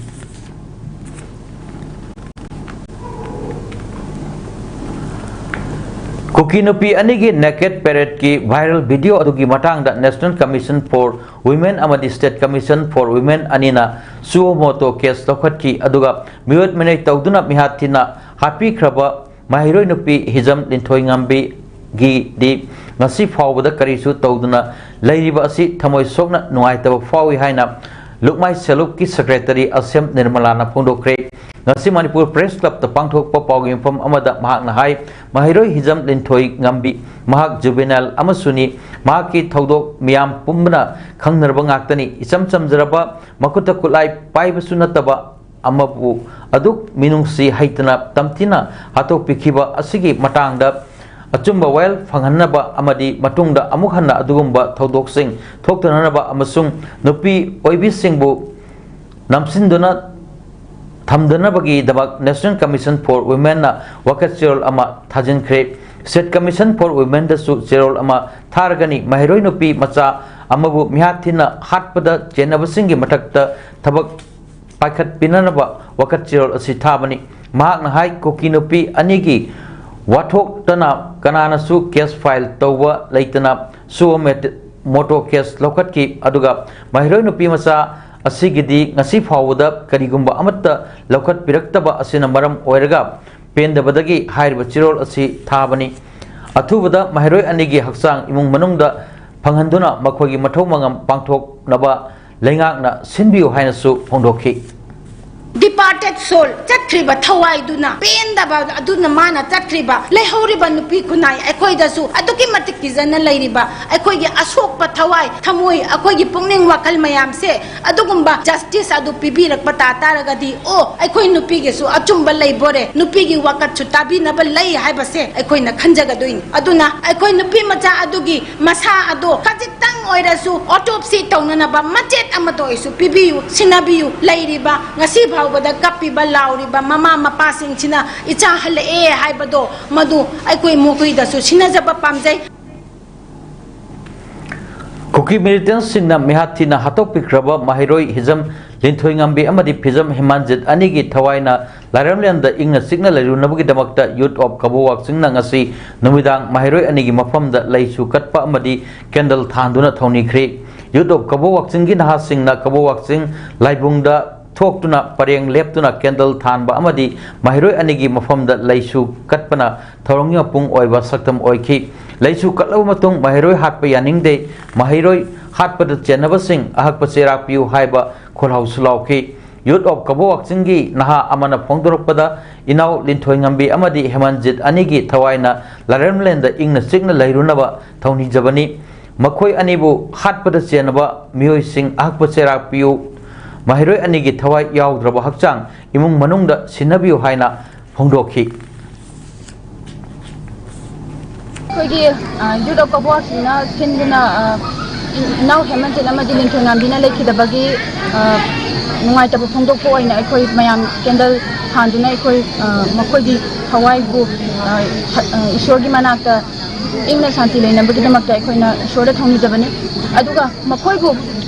ꯀꯨꯀꯤ ꯅꯨꯄꯤ ꯑꯅꯤꯒꯤ ꯅꯦꯀꯦꯠ ꯄꯦꯔꯦꯠꯀꯤ ꯚꯥꯏꯔꯦꯜ ꯚꯤꯗꯤꯑꯣ ꯑꯗꯨꯒꯤ ꯃꯇꯥꯡꯗ National Commission for Women ꯑꯃꯗꯤ State Commission for Women ꯑꯅꯤꯅ suo motu case ꯂꯧꯈꯠꯈꯤ꯫ ꯑꯗꯨꯒ ꯃꯤꯑꯣꯠ ꯃꯤꯅꯩ ꯇꯧꯗꯨꯅ ꯃꯤꯍꯥꯠ ꯊꯤꯅ ꯍꯥꯠꯄꯤꯈ꯭ꯔꯕ ꯃꯍꯩꯔꯣꯏ ꯅꯨꯄꯤ ꯍꯤꯖꯝ ꯂꯤꯟꯊꯣꯏꯉꯝꯕꯤꯒꯤꯗꯤ ꯉꯁꯤ ꯐꯥꯎꯕꯗ ꯀꯔꯤꯁꯨ ꯇꯧꯗꯨꯅ ꯂꯩꯔꯤꯕ ꯑꯁꯤ ꯊꯃꯣꯏ ꯁꯣꯛꯅ ꯅꯨꯡꯉꯥꯏꯇꯕ ꯐꯥꯎꯏ ꯍꯥꯏꯅ ꯂꯨꯛꯃꯥꯏ ꯁꯦꯂꯨꯞꯀꯤ ꯁꯦꯀ꯭ꯔꯦꯇꯔꯤ ꯑꯁꯦꯝ ꯅꯤꯔꯃꯂꯥꯅ ꯐꯣꯡꯗꯣꯛꯈ꯭ꯔꯦ꯫ ꯉꯁꯤ ꯃꯅꯤꯄꯨꯔ ꯄ꯭ꯔꯦꯁ ꯀ꯭ꯂꯕꯇ ꯄꯥꯡꯊꯣꯛꯄ ꯄꯥꯎꯒꯤ ꯃꯤꯐꯝ ꯑꯃꯗ ꯃꯍꯥꯛꯅ ꯍꯥꯏ, ꯃꯍꯩꯔꯣꯏ ꯍꯤꯖꯝ ꯂꯤꯟꯊꯣꯏꯉꯝꯕꯤ ꯃꯍꯥꯛ ꯖꯨꯕꯦꯅꯥꯏꯜ ꯑꯃꯁꯨꯅꯤ꯫ ꯃꯍꯥꯛꯀꯤ ꯊꯧꯗꯣꯛ ꯃꯤꯌꯥꯝ ꯄꯨꯝꯕꯅ ꯈꯪꯅꯔꯕ ꯉꯥꯛꯇꯅꯤ꯫ ꯏꯆꯝ ꯆꯝꯖꯔꯕ ꯃꯈꯨꯠꯇ ꯈꯨꯠꯂꯥꯏ ꯄꯥꯏꯕꯁꯨ ꯅꯠꯇꯕ ꯑꯃꯕꯨ ꯑꯗꯨꯛ ꯃꯤꯅꯨꯡꯁꯤ ꯍꯩꯇꯅ ꯇꯝꯊꯤꯅ ꯍꯥꯠꯇꯣꯛꯄꯤꯈꯤꯕ ꯑꯁꯤꯒꯤ ꯃꯇꯥꯡꯗ ꯑꯆꯨꯝꯕ ꯋꯥꯌꯦꯜ ꯐꯪꯍꯟꯅꯕ ꯑꯃꯗꯤ ꯃꯇꯨꯡꯗ ꯑꯃꯨꯛ ꯍꯟꯅ ꯑꯗꯨꯒꯨꯝꯕ ꯊꯧꯗꯣꯛꯁꯤꯡ ꯊꯣꯛꯇꯅꯅꯕ ꯑꯃꯁꯨꯡ ꯅꯨꯄꯤ ꯑꯣꯏꯕꯤꯁꯤꯡꯕꯨ ꯅꯝꯁꯤꯟꯗꯨꯅ ꯊꯝꯗꯅꯕꯒꯤꯗꯃꯛ National Commission for Womenꯅ ꯋꯥꯀꯠ ꯆꯦꯔꯣꯜ ꯑꯃ ꯊꯥꯖꯤꯟꯈ꯭ꯔꯦ꯫ State Commission for Womenꯗꯁꯨ ꯆꯦꯔꯣꯜ ꯑꯃ ꯊꯥꯔꯒꯅꯤ꯫ ꯃꯍꯩꯔꯣꯏ ꯅꯨꯄꯤ ꯃꯆꯥ ꯑꯃꯕꯨ ꯃꯤꯍꯥꯠ ꯊꯤꯅ ꯍꯥꯠꯄꯗ ꯆꯦꯟꯅꯕꯁꯤꯡꯒꯤ ꯃꯊꯛꯇ ꯊꯕꯛ ꯄꯥꯏꯈꯠꯄꯤꯅꯅꯕ ꯋꯥꯀꯠ ꯆꯦꯔꯣꯜ ꯑꯁꯤ ꯊꯥꯕꯅꯤ꯫ ꯃꯍꯥꯛꯅ ꯍꯥꯏ, ꯀꯨꯀꯤ ꯅꯨꯄꯤ ꯑꯅꯤꯒꯤ ꯋꯥꯊꯣꯛꯇꯅ ꯀꯅꯥꯅꯁꯨ case file ꯇꯧꯕ ꯂꯩꯇꯅ suo motu case ꯂꯧꯈꯠꯈꯤ꯫ ꯑꯗꯨꯒ ꯃꯍꯩꯔꯣꯏ ꯅꯨꯄꯤ ꯃꯆꯥ ꯑꯁꯤꯒꯤꯗꯤ ꯉꯁꯤ ꯐꯥꯎꯕꯗ ꯀꯔꯤꯒꯨꯝꯕ ꯑꯃꯠꯇ ꯂꯧꯈꯠꯄꯤꯔꯛꯇꯕ ꯑꯁꯤꯅ ꯃꯔꯝ ꯑꯣꯏꯔꯒ ꯄꯦꯟꯗꯕꯗꯒꯤ ꯍꯥꯏꯔꯤꯕ ꯆꯦꯔꯣꯜ ꯑꯁꯤ ꯊꯥꯕꯅꯤ꯫ ꯑꯊꯨꯕꯗ ꯃꯍꯩꯔꯣꯏ ꯑꯅꯤꯒꯤ ꯍꯛꯆꯥꯡ ꯏꯃꯨꯡ ꯃꯅꯨꯡꯗ ꯐꯪꯍꯟꯗꯨꯅ ꯃꯈꯣꯏꯒꯤ ꯃꯊꯧ ꯃꯉꯝ ꯄꯥꯡꯊꯣꯛꯅꯕ ꯂꯩꯉꯥꯛꯅ ꯁꯤꯟꯕꯤꯌꯨ ꯍꯥꯏꯅꯁꯨ ꯐꯣꯡꯗꯣꯛꯈꯤ꯫ Departed soul, ꯆꯠꯈ꯭ꯔꯤꯕ ꯊꯋꯥꯏꯗꯨꯅ, ꯄꯦꯟꯗꯕ ꯑꯗꯨꯅ ꯃꯥꯅ ꯆꯠꯈ꯭ꯔꯤꯕ, ꯂꯩꯍꯧꯔꯤꯕ ꯅꯨꯄꯤ ꯈꯨꯟꯅꯥꯏ ꯑꯩꯈꯣꯏꯗꯁꯨ ꯑꯗꯨꯛꯀꯤ ꯃꯇꯤꯛ ꯀꯤꯖꯅ ꯂꯩꯔꯤꯕ, ꯑꯩꯈꯣꯏꯒꯤ ꯑꯁꯣꯛꯄ ꯊꯋꯥꯏ, ꯊꯃꯣꯏ, ꯑꯩꯈꯣꯏꯒꯤ ꯄꯨꯛꯅꯤꯡ ꯋꯥꯈꯜ ꯃꯌꯥꯝꯁꯦ ꯑꯗꯨꯒꯨꯝꯕ justice ꯑꯗꯨ ꯄꯤꯕꯤꯔꯛꯄ ꯇꯥ ꯇꯥꯔꯒꯗꯤ, ꯑꯣ, ꯑꯩꯈꯣꯏ ꯅꯨꯄꯤꯒꯤꯁꯨ ꯑꯆꯨꯝꯕ ꯂꯩꯕꯣꯔꯦ, ꯅꯨꯄꯤꯒꯤ ꯋꯥꯀꯠꯁꯨ ꯇꯥꯕꯤꯅꯕ ꯂꯩ ꯍꯥꯏꯕꯁꯦ ꯑꯩꯈꯣꯏꯅ ꯈꯟꯖꯒꯗꯣꯏꯅꯤ꯫ ꯑꯗꯨꯅ ꯑꯩꯈꯣꯏ ꯅꯨꯄꯤ ꯃꯆꯥ ꯑꯗꯨꯒꯤ ꯃꯁꯥ ꯑꯗꯣ ꯈꯖꯤꯛꯇꯪ ꯑꯣꯏꯔꯁꯨ autopsy ꯇꯧꯅꯅꯕ ꯃꯆꯦꯠ ꯑꯃꯗ ꯑꯣꯏꯁꯨ ꯄꯤꯕꯤꯌꯨ, ꯁꯤꯟꯅꯕꯤꯌꯨ꯫ ꯂꯩꯔꯤꯕ, ꯉꯁꯤ ꯐꯥꯎꯕꯗ ꯀꯞꯄꯤꯕ, ꯂꯥꯎꯔꯤꯕ ꯃꯃꯥ ꯃꯄꯥꯁꯤꯡꯁꯤꯅ ꯏꯆꯥ ꯍꯜꯂꯛꯑꯦ ꯍꯥꯏꯕꯗꯣ, ꯃꯗꯨ ꯑꯩꯈꯣꯏ ꯃꯈꯣꯏꯗꯁꯨ ꯁꯤꯟꯅꯖꯕ ꯄꯥꯝꯖꯩ꯫ ꯀꯨꯀꯤ ꯃꯤꯂꯤꯇꯦꯟꯁꯁꯤꯡꯅ ꯃꯤꯍꯥꯠ ꯊꯤꯅ ꯍꯥꯠꯇꯣꯛꯄꯤꯈ꯭ꯔꯕ ꯃꯍꯩꯔꯣꯏ ꯍꯤꯖꯝ ꯂꯤꯟꯊꯣꯏꯉꯝꯕꯤ ꯑꯃꯗꯤ ꯐꯤꯖꯝ ꯍꯦꯃꯥꯟꯖꯤꯠ ꯑꯅꯤꯒꯤ ꯊꯋꯥꯏꯅ ꯂꯥꯏꯔꯦꯝꯂꯦꯟꯗ ꯏꯪꯅ ꯆꯤꯛꯅ ꯂꯩꯔꯨꯅꯕꯒꯤꯗꯃꯛꯇ ꯌꯨꯠ ꯑꯣꯐ ꯀꯕꯣ ꯋꯥꯛꯆꯤꯡꯅ ꯉꯁꯤ ꯅꯨꯃꯤꯗꯥꯡ ꯃꯍꯩꯔꯣꯏ ꯑꯅꯤꯒꯤ ꯃꯐꯝꯗ ꯂꯩꯁꯨ ꯀꯠꯄ ꯑꯃꯗꯤ ꯀꯦꯟꯗꯜ ꯊꯥꯟꯗꯨꯅ ꯊꯧꯅꯤꯈ꯭ꯔꯤ꯫ ꯌꯨꯠ ꯑꯣꯐ ꯀꯕꯣ ꯋꯥꯛꯆꯤꯡꯒꯤ ꯅꯍꯥꯁꯤꯡꯅ ꯀꯕꯣ ꯋꯥꯛꯆꯤꯡ ꯂꯥꯏꯕꯨꯡꯗ ꯊꯣꯛꯇꯨꯅ ꯄꯔꯦꯡ ꯂꯦꯞꯇꯨꯅ ꯀꯦꯟꯗꯜ ꯊꯥꯟꯕ ꯑꯃꯗꯤ ꯃꯍꯩꯔꯣꯏ ꯑꯅꯤꯒꯤ ꯃꯐꯝꯗ ꯂꯩꯁꯨ ꯀꯠꯄꯅ ꯊꯧꯔꯝꯒꯤ ꯃꯄꯨꯡ ꯑꯣꯏꯕ ꯁꯛꯇꯝ ꯑꯣꯏꯈꯤ꯫ ꯂꯩꯁꯨ ꯀꯠꯂꯕ ꯃꯇꯨꯡ ꯃꯍꯩꯔꯣꯏ ꯍꯥꯠꯄ ꯌꯥꯅꯤꯡꯗꯦ, ꯃꯍꯩꯔꯣꯏ ꯍꯥꯠꯄꯗ ꯆꯦꯟꯅꯕꯁꯤꯡ ꯑꯍꯛꯄ ꯆꯩꯔꯥꯛ ꯄꯤꯌꯨ ꯍꯥꯏꯕ ꯈꯣꯜꯂꯥꯎꯁꯨ ꯂꯥꯎꯈꯤ꯫ ꯌꯨꯠ ꯑꯣꯐ ꯀꯕꯣ ꯋꯥꯛꯆꯤꯡꯒꯤ ꯅꯍꯥ ꯑꯃꯅ ꯐꯣꯡꯗꯣꯔꯛꯄꯗ, ꯏꯅꯥꯎ ꯂꯤꯟꯊꯣꯏꯉꯝꯕꯤ ꯑꯃꯗꯤ ꯍꯦꯃꯟꯖꯤꯠ ꯑꯅꯤꯒꯤ ꯊꯋꯥꯏꯅ ꯂꯥꯏꯔꯦꯝꯂꯦꯟꯗ ꯏꯪꯅ ꯆꯤꯛꯅ ꯂꯩꯔꯨꯅꯕ ꯊꯧꯅꯤꯖꯕꯅꯤ꯫ ꯃꯈꯣꯏ ꯑꯅꯤꯕꯨ ꯍꯥꯠꯄꯗ ꯆꯦꯟꯅꯕ ꯃꯤꯑꯣꯏꯁꯤꯡ ꯑꯍꯛꯄ ꯆꯩꯔꯥꯛ ꯄꯤꯌꯨ꯫ ꯃꯍꯩꯔꯣꯏ ꯑꯅꯤꯒꯤ ꯊꯋꯥꯏ ꯌꯥꯎꯗ꯭ꯔꯕ ꯍꯛꯆꯥꯡ ꯏꯃꯨꯡ ꯃꯅꯨꯡꯗ ꯁꯤꯟꯅꯕꯤꯌꯨ ꯍꯥꯏꯅ ꯐꯣꯡꯗꯣꯛꯈꯤ꯫ ꯑꯩꯈꯣꯏꯒꯤ ꯌꯨꯠ ꯑꯣꯐ ꯀꯕꯣꯛꯁꯤꯡꯅ ꯁꯤꯟꯗꯨꯅ, ꯑ, ꯏꯅꯥꯎ ꯍꯦꯃꯟꯖꯤꯠ ꯑꯃꯗꯤ ꯂꯤꯟꯊꯣꯏꯉꯥꯝꯕꯤꯅ ꯂꯩꯈꯤꯗꯕꯒꯤ, ꯑ, ꯅꯨꯡꯉꯥꯏꯇꯕ ꯐꯣꯡꯗꯣꯛꯄ ꯑꯣꯏꯅ ꯑꯩꯈꯣꯏ ꯃꯌꯥꯝ ꯀꯦꯟꯗꯜ ꯊꯥꯟꯗꯨꯅ ꯑꯩꯈꯣꯏ, ꯑ, ꯃꯈꯣꯏꯒꯤ ꯊꯋꯥꯏꯕꯨ, ꯑ, ꯁ-, ꯑ, ꯏꯁꯣꯔꯒꯤ ꯃꯅꯥꯛꯇ ꯏꯪꯅ ꯁꯥꯟꯇꯤ ꯂꯩꯅꯕꯒꯤꯗꯃꯛꯇ ꯑꯩꯈꯣꯏꯅ ꯏꯁꯣꯔꯗ ꯊꯧꯅꯤꯖꯕꯅꯤ꯫ ꯑꯗꯨꯒ ꯃꯈꯣꯏꯕꯨ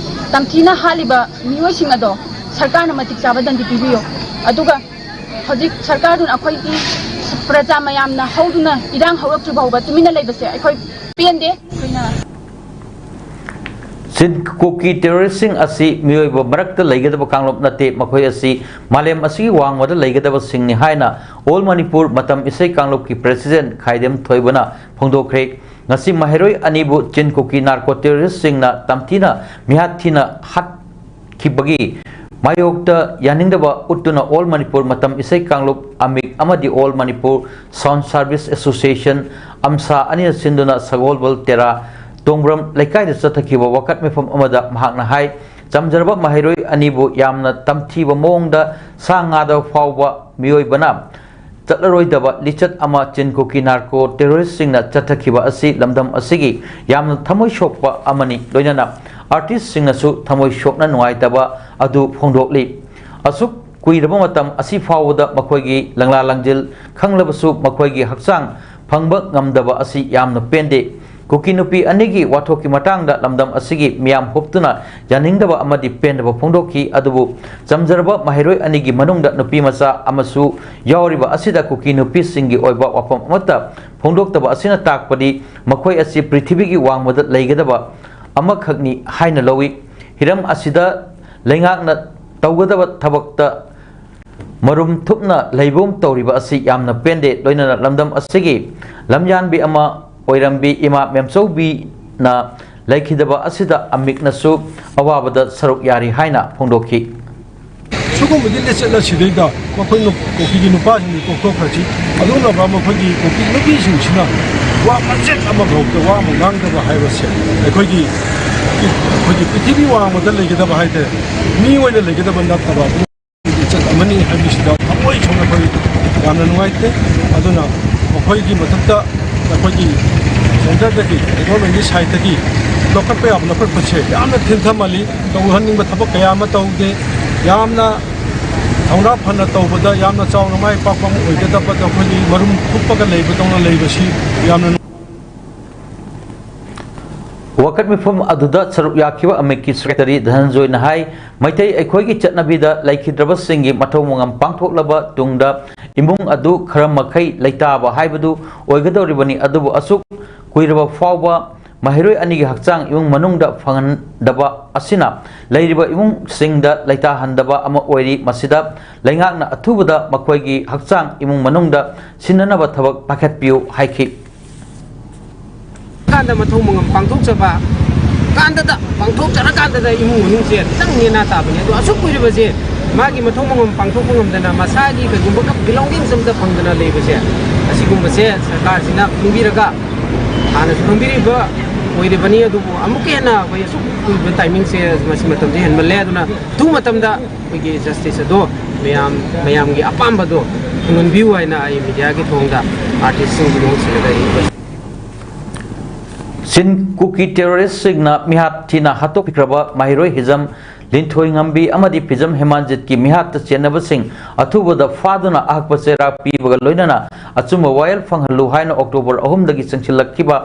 ꯇꯝꯊꯤꯅ ꯍꯥꯠꯂꯤꯕ ꯃꯤꯑꯣꯏꯁꯤꯡ ꯑꯗꯣ ꯁꯔꯀꯥꯔꯅ ꯃꯇꯤꯛ ꯆꯥꯕ ꯗꯟꯗꯤ ꯄꯤꯕꯤꯌꯨ꯫ ꯑꯗꯨꯒ ꯍꯧꯖꯤꯛ ꯁꯔꯀꯥꯔꯗꯨꯅ ꯑꯩꯈꯣꯏꯒꯤ ꯄ꯭ꯔꯖꯥ ꯃꯌꯥꯝꯅ ꯍꯧꯗꯨꯅ ꯏꯔꯥꯡ ꯍꯧꯔꯛꯇ꯭ꯔꯤ ꯐꯥꯎꯕ ꯇꯨꯃꯤꯟꯅ ꯂꯩꯕꯁꯦ ꯑꯩꯈꯣꯏ ꯄꯦꯟꯗꯦ꯫ ꯑꯩꯈꯣꯏꯅ ꯆꯤꯟ ꯀꯨꯀꯤ ꯇꯦꯔꯣꯔꯤꯁꯁꯤꯡ ꯑꯁꯤ ꯃꯤꯑꯣꯏꯕ ꯃꯔꯛꯇ ꯂꯩꯒꯗꯕ ꯀꯥꯡꯂꯨꯞ ꯅꯠꯇꯦ, ꯃꯈꯣꯏ ꯑꯁꯤ ꯃꯥꯂꯦꯝ ꯑꯁꯤꯒꯤ ꯋꯥꯡꯃꯗ ꯂꯩꯒꯗꯕꯁꯤꯡꯅꯤ ꯍꯥꯏꯅ ꯑꯣꯜ ꯃꯅꯤꯄꯨꯔ ꯃꯇꯝ ꯏꯁꯩ ꯀꯥꯡꯂꯨꯞꯀꯤ ꯄ꯭ꯔꯦꯁꯤꯗꯦꯟꯠ ꯈꯥꯏꯗꯦꯝ ꯊꯣꯏꯕꯅ ꯐꯣꯡꯗꯣꯛꯈ꯭ꯔꯦ꯫ ꯉꯁꯤ ꯃꯍꯩꯔꯣꯏ ꯑꯅꯤꯕꯨ ꯆꯤꯟ ꯀꯨꯀꯤ ꯅꯥꯔꯀꯣ ꯇꯦꯔꯣꯔꯤꯁꯁꯤꯡꯅ ꯇꯝꯊꯤꯅ ꯃꯤꯍꯥꯠ ꯊꯤꯅ ꯍꯥꯠꯈꯤꯕꯒꯤ ꯃꯥꯌꯣꯛꯇ ꯌꯥꯅꯤꯡꯗꯕ ꯎꯠꯇꯨꯅ ꯑꯣꯜ ꯃꯅꯤꯄꯨꯔ ꯃꯇꯝ ꯏꯁꯩ ꯀꯥꯡꯂꯨꯞ ꯑꯃꯤꯛ ꯑꯃꯗꯤ all Manipur sound service association, ꯑꯝꯁꯥ, ꯑꯅꯤꯅ ꯁꯤꯟꯗꯨꯅ ꯁꯒꯣꯜꯕꯜ ꯇꯦꯔꯥ ꯇꯣꯡꯕ꯭ꯔꯝ ꯂꯩꯀꯥꯏꯗ ꯆꯠꯊꯈꯤꯕ ꯋꯥꯀꯠ ꯃꯤꯐꯝ ꯑꯃꯗ ꯃꯍꯥꯛꯅ ꯍꯥꯏ, ꯆꯝꯖꯔꯕ ꯃꯍꯩꯔꯣꯏ ꯑꯅꯤꯕꯨ ꯌꯥꯝꯅ ꯇꯝꯊꯤꯕ ꯃꯑꯣꯡꯗ ꯁꯥ ꯉꯥꯗ ꯐꯥꯎꯕ ꯃꯤꯑꯣꯏꯕꯅ ꯆꯠꯂꯔꯣꯏꯗꯕ ꯂꯤꯆꯠ ꯑꯃ ꯆꯤꯟ ꯀꯨꯀꯤ ꯅꯥꯔꯀꯣ ꯇꯦꯔꯣꯔꯤꯁꯁꯤꯡꯅ ꯆꯠꯊꯈꯤꯕ ꯑꯁꯤ ꯂꯝꯗꯝ ꯑꯁꯤꯒꯤ ꯌꯥꯝꯅ ꯊꯃꯣꯏ ꯁꯣꯛꯄ ꯑꯃꯅꯤ, ꯂꯣꯏꯅꯅ ꯑꯥꯔꯇꯤꯁꯁꯤꯡꯅꯁꯨ ꯊꯃꯣꯏ ꯁꯣꯛꯅ ꯅꯨꯡꯉꯥꯏꯇꯕ ꯑꯗꯨ ꯐꯣꯡꯗꯣꯛꯂꯤ꯫ ꯑꯁꯨꯛ ꯀꯨꯏꯔꯕ ꯃꯇꯝ ꯑꯁꯤ ꯐꯥꯎꯕꯗ ꯃꯈꯣꯏꯒꯤ ꯂꯪꯂꯥ ꯂꯪꯖꯤꯜ ꯈꯪꯂꯕꯁꯨ ꯃꯈꯣꯏꯒꯤ ꯍꯛꯆꯥꯡ ꯐꯪꯕ ꯉꯝꯗꯕ ꯑꯁꯤ ꯌꯥꯝꯅ ꯄꯦꯟꯗꯦ꯫ ꯀꯨꯀꯤ ꯅꯨꯄꯤ ꯑꯅꯤꯒꯤ ꯋꯥꯊꯣꯛꯀꯤ ꯃꯇꯥꯡꯗ ꯂꯝꯗꯝ ꯑꯁꯤꯒꯤ ꯃꯤꯌꯥꯝ ꯍꯨꯞꯇꯨꯅ ꯌꯥꯅꯤꯡꯗꯕ ꯑꯃꯗꯤ ꯄꯦꯟꯗꯕ ꯐꯣꯡꯗꯣꯛꯈꯤ꯫ ꯑꯗꯨꯕꯨ ꯆꯝꯖꯔꯕ ꯃꯍꯩꯔꯣꯏ ꯑꯅꯤꯒꯤ ꯃꯅꯨꯡꯗ ꯅꯨꯄꯤ ꯃꯆꯥ ꯑꯃꯁꯨ ꯌꯥꯎꯔꯤꯕ ꯑꯁꯤꯗ ꯀꯨꯀꯤ ꯅꯨꯄꯤꯁꯤꯡꯒꯤ ꯑꯣꯏꯕ ꯋꯥꯐꯝ ꯑꯃꯠꯇ ꯐꯣꯡꯗꯣꯛꯇꯕ ꯑꯁꯤꯅ ꯇꯥꯛꯄꯗꯤ ꯃꯈꯣꯏ ꯑꯁꯤ ꯄ꯭ꯔꯤꯊꯤꯕꯤꯒꯤ ꯋꯥꯡꯃꯗ ꯂꯩꯒꯗꯕ ꯑꯃꯈꯛꯅꯤ ꯍꯥꯏꯅ ꯂꯧꯏ꯫ ꯍꯤꯔꯝ ꯑꯁꯤꯗ ꯂꯩꯉꯥꯛꯅ ꯇꯧꯒꯗꯕ ꯊꯕꯛꯇ ꯃꯔꯨꯝ ꯊꯨꯞꯅ ꯂꯩꯕꯒꯨꯝ ꯇꯧꯔꯤꯕ ꯑꯁꯤ ꯌꯥꯝꯅ ꯄꯦꯟꯗꯦ꯫ ꯂꯣꯏꯅꯅ ꯂꯝꯗꯝ ꯑꯁꯤꯒꯤ ꯂꯝꯌꯥꯟꯕꯤ ꯑꯃ ꯑꯣꯏꯔꯝꯕꯤ ꯏꯃꯥ ꯃꯦꯝꯆꯧꯕꯤꯅ ꯂꯩꯈꯤꯗꯕ ꯑꯁꯤꯗ ꯑꯃꯤꯛꯅꯁꯨ ꯑꯋꯥꯕꯗ ꯁꯔꯨꯛ ꯌꯥꯔꯤ ꯍꯥꯏꯅ ꯐꯣꯡꯗꯣꯛꯈꯤ꯫ ꯁꯤꯒꯨꯝꯕꯒꯤ ꯂꯤꯆꯠ ꯑꯁꯤꯗꯩꯗ ꯃꯈꯣꯏ ꯅꯨ-, ꯀꯨꯀꯤꯒꯤ ꯅꯨꯄꯥꯁꯤꯡꯗꯤ ꯇꯣꯛꯊꯣꯛꯈ꯭ꯔꯁꯤ꯫ ꯑꯗꯨꯒꯨꯝꯂꯕ ꯃꯈꯣꯏꯒꯤ ꯀꯨꯀꯤ ꯅꯨꯄꯤꯁꯤꯡꯁꯤꯅ ꯋꯥ ꯃꯆꯦꯠ ꯑꯃꯐꯥꯎꯗ ꯋꯥ ꯑꯃ ꯉꯥꯡꯗꯕ ꯍꯥꯏꯕꯁꯦ ꯑꯩꯈꯣꯏꯒꯤ, ꯑꯩꯈꯣꯏꯒꯤ ꯄ꯭ꯔꯤꯊꯤꯕꯤ ꯋꯥꯡꯃꯗ ꯂꯩꯒꯗꯕ ꯍꯥꯏꯇꯥꯔꯦ, ꯃꯤ ꯑꯣꯏꯅ ꯂꯩꯒꯗꯕ ꯅꯠꯇꯕ ꯂꯤꯆꯠ ꯑꯃꯅꯤ ꯍꯥꯏꯕꯁꯤꯗ ꯊꯃꯣꯏ ꯁꯣꯛꯅ ꯑꯩꯈꯣꯏ ꯌꯥꯝꯅ ꯅꯨꯡꯉꯥꯏꯇꯦ꯫ ꯑꯗꯨꯅ ꯃꯈꯣꯏꯒꯤ ꯃꯊꯛꯇ ꯑꯩꯈꯣꯏꯒꯤ ꯁꯦꯟꯇꯔꯗꯒꯤ, ꯒꯣꯔꯃꯦꯟꯒꯤ ꯁꯥꯏꯠꯇꯒꯤ ꯂꯧꯈꯠꯄ ꯌꯥꯕ ꯂꯧꯈꯠꯄꯁꯦ ꯌꯥꯝꯅ ꯊꯤꯟꯊꯃꯜꯂꯤ꯫ ꯇꯧꯍꯟꯅꯤꯡꯕ ꯊꯕꯛ ꯀꯌꯥ ꯑꯃ ꯇꯧꯗꯦ꯫ ꯌꯥꯝꯅ ꯊꯧꯅꯥ ꯐꯅ ꯇꯧꯕꯗ ꯌꯥꯝꯅ ꯆꯥꯎꯅ ꯃꯥꯏ ꯄꯥꯛꯄ ꯑꯃ ꯑꯣꯏꯒꯗꯕꯗ ꯑꯩꯈꯣꯏꯒꯤ ꯃꯔꯨꯝ ꯊꯨꯞꯄꯒ ꯂꯩꯕꯗꯧꯅ ꯂꯩꯕꯁꯤ ꯌꯥꯝꯅ ꯋꯥꯀꯠ ꯃꯤꯐꯝ ꯑꯗꯨꯗ ꯁꯔꯨꯛ ꯌꯥꯈꯤꯕ ꯑꯃꯤꯛꯀꯤ ꯁꯦꯀ꯭ꯔꯦꯇꯔꯤ ꯙꯅꯟꯖꯣꯏꯅ ꯍꯥꯏ, ꯃꯩꯇꯩ ꯑꯩꯈꯣꯏꯒꯤ ꯆꯠꯅꯕꯤꯗ ꯂꯩꯈꯤꯗ꯭ꯔꯕꯁꯤꯡꯒꯤ ꯃꯊꯧ ꯃꯉꯝ ꯄꯥꯡꯊꯣꯛꯂꯕ ꯇꯨꯡꯗ ꯏꯃꯨꯡ ꯑꯗꯨ ꯈꯔ ꯃꯈꯩ ꯂꯩꯇꯥꯕ ꯍꯥꯏꯕꯗꯨ ꯑꯣꯏꯒꯗꯧꯔꯤꯕꯅꯤ꯫ ꯑꯗꯨꯕꯨ ꯑꯁꯨꯛ ꯀꯨꯏꯔꯕ ꯐꯥꯎꯕ ꯃꯍꯩꯔꯣꯏ ꯑꯅꯤꯒꯤ ꯍꯛꯆꯥꯡ ꯏꯃꯨꯡ ꯃꯅꯨꯡꯗ ꯐꯪꯍꯟꯗꯕ ꯑꯁꯤꯅ ꯂꯩꯔꯤꯕ ꯏꯃꯨꯡꯁꯤꯡꯗ ꯂꯩꯇꯥꯍꯟꯗꯕ ꯑꯃ ꯑꯣꯏꯔꯤ꯫ ꯃꯁꯤꯗ ꯂꯩꯉꯥꯛꯅ ꯑꯊꯨꯕꯗ ꯃꯈꯣꯏꯒꯤ ꯍꯛꯆꯥꯡ ꯏꯃꯨꯡ ꯃꯅꯨꯡꯗ ꯁꯤꯟꯅꯅꯕ ꯊꯕꯛ ꯄꯥꯏꯈꯠꯄꯤꯌꯨ ꯍꯥꯏꯈꯤ꯫ ꯀꯥꯟꯗ ꯃꯊꯧ ꯃꯉꯝ ꯄꯥꯡꯊꯣꯛꯆꯕ ꯀꯥꯟꯗꯗ, ꯄꯥꯡꯊꯣꯛꯆꯔꯀꯥꯟꯗꯗ ꯏꯃꯨꯡ ꯃꯅꯨꯡꯁꯦ ꯈꯤꯇꯪ ꯅꯦꯅꯥ ꯇꯥꯕꯅꯤ꯫ ꯑꯗꯣ ꯑꯁꯨꯛ ꯀꯨꯏꯔꯕꯁꯦ ꯃꯥꯒꯤ ꯃꯊꯧ ꯃꯉꯝ ꯄꯥꯡꯊꯣꯛꯄ ꯉꯝꯗꯅ ꯃꯁꯥꯒꯤ ꯀꯩꯒꯨꯝꯕ belongings ꯑꯝꯇ ꯐꯪꯗꯅ ꯂꯩꯕꯁꯦ, ꯑꯁꯤꯒꯨꯝꯕꯁꯦ ꯁꯔꯀꯥꯔꯁꯤꯅ ꯈꯪꯕꯤꯔꯒ, ꯍꯥꯟꯅꯁꯨ ꯈꯪꯕꯤꯔꯤꯕ ꯑꯣꯏꯔꯤꯕꯅꯤ꯫ ꯑꯗꯨꯕꯨ ꯑꯃꯨꯛꯀ ꯍꯦꯟꯅ ꯑꯩꯈꯣꯏ ꯑꯁꯨꯛ ꯀꯨꯏꯕ timingꯁꯦ, ꯃꯁꯤ ꯃꯇꯝꯁꯦ ꯍꯦꯟꯃꯜꯂꯦ꯫ ꯑꯗꯨꯅ ꯑꯊꯨꯕ ꯃꯇꯝꯗ ꯑꯩꯈꯣꯏꯒꯤ justice ꯑꯗꯣ ꯃꯌꯥꯝ, ꯃꯌꯥꯝꯒꯤ ꯑꯄꯥꯝꯕꯗꯣ ꯐꯪꯍꯟꯕꯤꯌꯨ ꯍꯥꯏꯅ ꯑꯩ mediaꯒꯤ ꯊꯣꯡꯗ artistꯁꯤꯡꯒꯤ ꯃꯍꯨꯠ ꯁꯤꯜꯂꯒ ꯑꯩ request ꯆꯤꯟ ꯀꯨꯀꯤ terroristꯁꯤꯡꯅ ꯃꯤꯍꯥꯠ ꯊꯤꯅ ꯍꯥꯠꯇꯣꯛꯄꯤꯈ꯭ꯔꯕ ꯃꯍꯩꯔꯣꯏ ꯍꯤꯖꯝ ꯂꯤꯟꯊꯣꯏ ꯉꯝꯕꯤ ꯑꯃꯗꯤ ꯐꯤꯖꯝ ꯍꯦꯃꯥꯟꯖꯤꯠꯀꯤ ꯃꯤꯍꯥꯠꯇ ꯆꯦꯟꯅꯕꯁꯤꯡ ꯑꯊꯨꯕꯗ ꯐꯥꯗꯨꯅ ꯑꯍꯛꯄ ꯆꯩꯔꯥꯛ ꯄꯤꯕꯒ ꯂꯣꯏꯅꯅ ꯑꯆꯨꯝꯕ ꯋꯥꯌꯦꯜ ꯐꯪꯍꯜꯂꯨ ꯍꯥꯏꯅ ꯑꯣꯛꯇꯣꯕꯔ ꯑꯍꯨꯝꯗꯒꯤ ꯆꯪꯁꯤꯜꯂꯛꯈꯤꯕ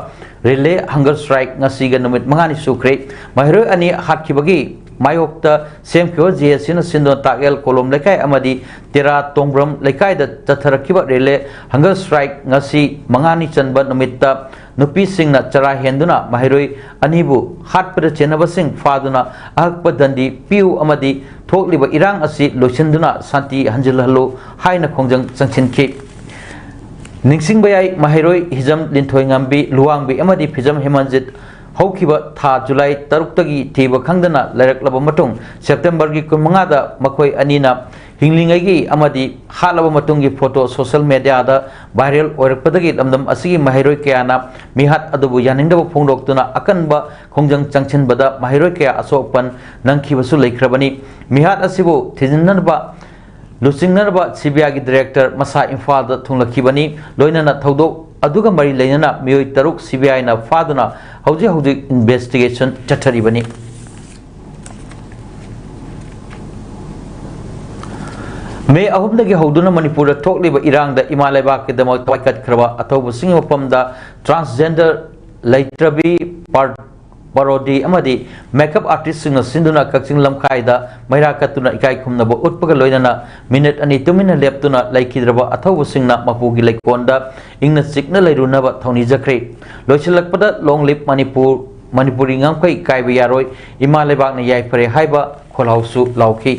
ꯔꯤꯂꯦ ꯍꯪꯒꯔ ꯁ꯭ꯇ꯭ꯔꯥꯏꯛ ꯉꯁꯤꯒ ꯅꯨꯃꯤꯠ ꯃꯉꯥꯅꯤ ꯁꯨꯈ꯭ꯔꯦ꯫ ꯃꯍꯩꯔꯣꯏ ꯑꯅꯤ ꯍꯥꯠꯈꯤꯕꯒꯤ ꯃꯥꯌꯣꯛꯇ ꯁꯦꯝꯈꯤꯕ ꯖꯦ ꯑꯦꯁ ꯁꯤꯅ ꯁꯤꯟꯗꯨꯅ ꯇꯥꯛꯌꯦꯜ ꯀꯣꯂꯣꯝ ꯂꯩꯀꯥꯏ ꯑꯃꯗꯤ ꯇꯦꯔꯥ ꯇꯣꯡꯕ꯭ꯔꯝ ꯂꯩꯀꯥꯏꯗ ꯆꯠꯊꯔꯛꯈꯤꯕ ꯔꯤꯂꯦ ꯍꯪꯒꯔ ꯁ꯭ꯇ꯭ꯔꯥꯏꯛ ꯉꯁꯤ ꯃꯉꯥꯅꯤ ꯆꯟꯕ ꯅꯨꯃꯤꯠꯇ ꯅꯨꯄꯤꯁꯤꯡꯅ ꯆꯔꯥ ꯍꯦꯟꯗꯨꯅ ꯃꯍꯩꯔꯣꯏ ꯑꯅꯤꯕꯨ ꯍꯥꯠꯄꯗ ꯆꯦꯟꯅꯕꯁꯤꯡ ꯐꯥꯗꯨꯅ ꯑꯍꯛꯄ ꯗꯟꯗꯤ ꯄꯤꯌꯨ ꯑꯃꯗꯤ ꯊꯣꯛꯂꯤꯕ ꯏꯔꯥꯡ ꯑꯁꯤ ꯂꯣꯏꯁꯤꯟꯗꯨꯅ ꯁꯥꯟꯇꯤ ꯍꯟꯖꯤꯜꯍꯜꯂꯨ ꯍꯥꯏꯅ ꯈꯣꯡꯖꯪ ꯆꯪꯁꯤꯟꯈꯤ꯫ ꯅꯤꯡꯁꯤꯡꯕ ꯌꯥꯏ, ꯃꯍꯩꯔꯣꯏ ꯍꯤꯖꯝ ꯂꯤꯟꯊꯣꯏꯉꯝꯕꯤ ꯂꯨꯋꯥꯡꯕꯤ ꯑꯃꯗꯤ ꯐꯤꯖꯝ ꯍꯦꯃꯟꯖꯤꯠ ꯍꯧꯈꯤꯕ ꯊꯥ ꯖꯨꯂꯥꯏ ꯇꯔꯨꯛꯇꯒꯤ ꯊꯤꯕ ꯈꯪꯗꯅ ꯂꯩꯔꯛꯂꯕ ꯃꯇꯨꯡ, ꯁꯦꯞꯇꯦꯝꯕꯔꯒꯤ ꯀꯨꯟꯃꯉꯥꯗ ꯃꯈꯣꯏ ꯑꯅꯤꯅ ꯍꯤꯡꯂꯤꯉꯩꯒꯤ ꯑꯃꯗꯤ ꯍꯥꯠꯂꯕ ꯃꯇꯨꯡꯒꯤ ꯐꯣꯇꯣ ꯁꯣꯁꯤꯌꯦꯜ ꯃꯦꯗꯤꯌꯥꯗ ꯚꯥꯏꯔꯦꯜ ꯑꯣꯏꯔꯛꯄꯗꯒꯤ ꯂꯝꯗꯝ ꯑꯁꯤꯒꯤ ꯃꯍꯩꯔꯣꯏ ꯀꯌꯥꯅ ꯃꯤꯍꯥꯠ ꯑꯗꯨꯕꯨ ꯌꯥꯅꯤꯡꯗꯕ ꯐꯣꯡꯗꯣꯛꯇꯨꯅ ꯑꯀꯟꯕ ꯈꯣꯡꯖꯪ ꯆꯪꯁꯤꯟꯕꯗ ꯃꯍꯩꯔꯣꯏ ꯀꯌꯥ ꯑꯁꯣꯛ ꯑꯄꯟ ꯅꯪꯈꯤꯕꯁꯨ ꯂꯩꯈ꯭ꯔꯕꯅꯤ꯫ ꯃꯤꯍꯥꯠ ꯑꯁꯤꯕꯨ ꯊꯤꯖꯤꯟꯅꯕ ꯂꯨꯆꯤꯡꯅꯔꯕ ꯁꯤ ꯕꯤ ꯑꯥꯏꯒꯤ ꯗꯥꯏꯔꯦꯛꯇꯔ ꯃꯁꯥ ꯏꯝꯐꯥꯜꯗ ꯊꯨꯡꯂꯛꯈꯤꯕꯅꯤ꯫ ꯂꯣꯏꯅꯅ ꯊꯧꯗꯣꯛ ꯑꯗꯨꯒ ꯃꯔꯤ ꯂꯩꯅꯅ ꯃꯤꯑꯣꯏ ꯇꯔꯨꯛ ꯁꯤ ꯕꯤ ꯑꯥꯏꯅ ꯐꯥꯗꯨꯅ ꯍꯧꯖꯤꯛ ꯍꯧꯖꯤꯛ ꯏꯟꯚꯦꯁꯇꯤꯒꯦꯁꯟ ꯆꯠꯊꯔꯤꯕꯅꯤ꯫ ꯃꯦ ꯑꯍꯨꯝꯗꯒꯤ ꯍꯧꯗꯨꯅ ꯃꯅꯤꯄꯨꯔꯗ ꯊꯣꯛꯂꯤꯕ ꯏꯔꯥꯡꯗ ꯏꯃꯥ ꯂꯩꯕꯥꯛꯀꯤꯗꯃꯛ ꯊꯋꯥꯏ ꯀꯠꯈ꯭ꯔꯕ ꯑꯊꯧꯕꯁꯤꯡꯒꯤ ꯃꯐꯝꯗ ꯇ꯭ꯔꯥꯟꯁꯖꯦꯟꯗꯔ ꯂꯩꯇ꯭ꯔꯕꯤ ꯄꯥꯔ-, ꯄꯥꯔꯣꯗꯤ ꯑꯃꯗꯤ ꯃꯦꯀꯞ ꯑꯥꯔꯇꯤꯁꯁꯤꯡꯅ ꯁꯤꯟꯗꯨꯅ ꯀꯛꯆꯤꯡ ꯂꯝꯈꯥꯏꯗ ꯃꯩꯔꯥ ꯀꯠꯇꯨꯅ ꯏꯀꯥꯏ ꯈꯨꯝꯅꯕ ꯎꯠꯄꯒ ꯂꯣꯏꯅꯅ ꯃꯤꯅꯤꯠ ꯑꯅꯤ ꯇꯨꯃꯤꯟꯅ ꯂꯦꯞꯇꯨꯅ ꯂꯩꯈꯤꯗ꯭ꯔꯕ ꯑꯊꯧꯕꯁꯤꯡꯅ ꯃꯄꯨꯒꯤ ꯂꯩꯀꯣꯜꯗ ꯏꯪꯅ ꯆꯤꯛꯅ ꯂꯩꯔꯨꯅꯕ ꯊꯧꯅꯤꯖꯈ꯭ꯔꯦ꯫ ꯂꯣꯏꯁꯤꯜꯂꯛꯄꯗ "Long live ꯃꯅꯤꯄꯨꯔ, ꯃꯅꯤꯄꯨꯔꯤ ꯉꯝꯈꯩ ꯀꯥꯏꯕ ꯌꯥꯔꯣꯏ, ꯏꯃꯥ ꯂꯩꯕꯥꯛꯅ ꯌꯥꯏꯐꯔꯦ" ꯍꯥꯏꯕ ꯈꯣꯜꯂꯥꯎꯁꯨ ꯂꯥꯎꯈꯤ꯫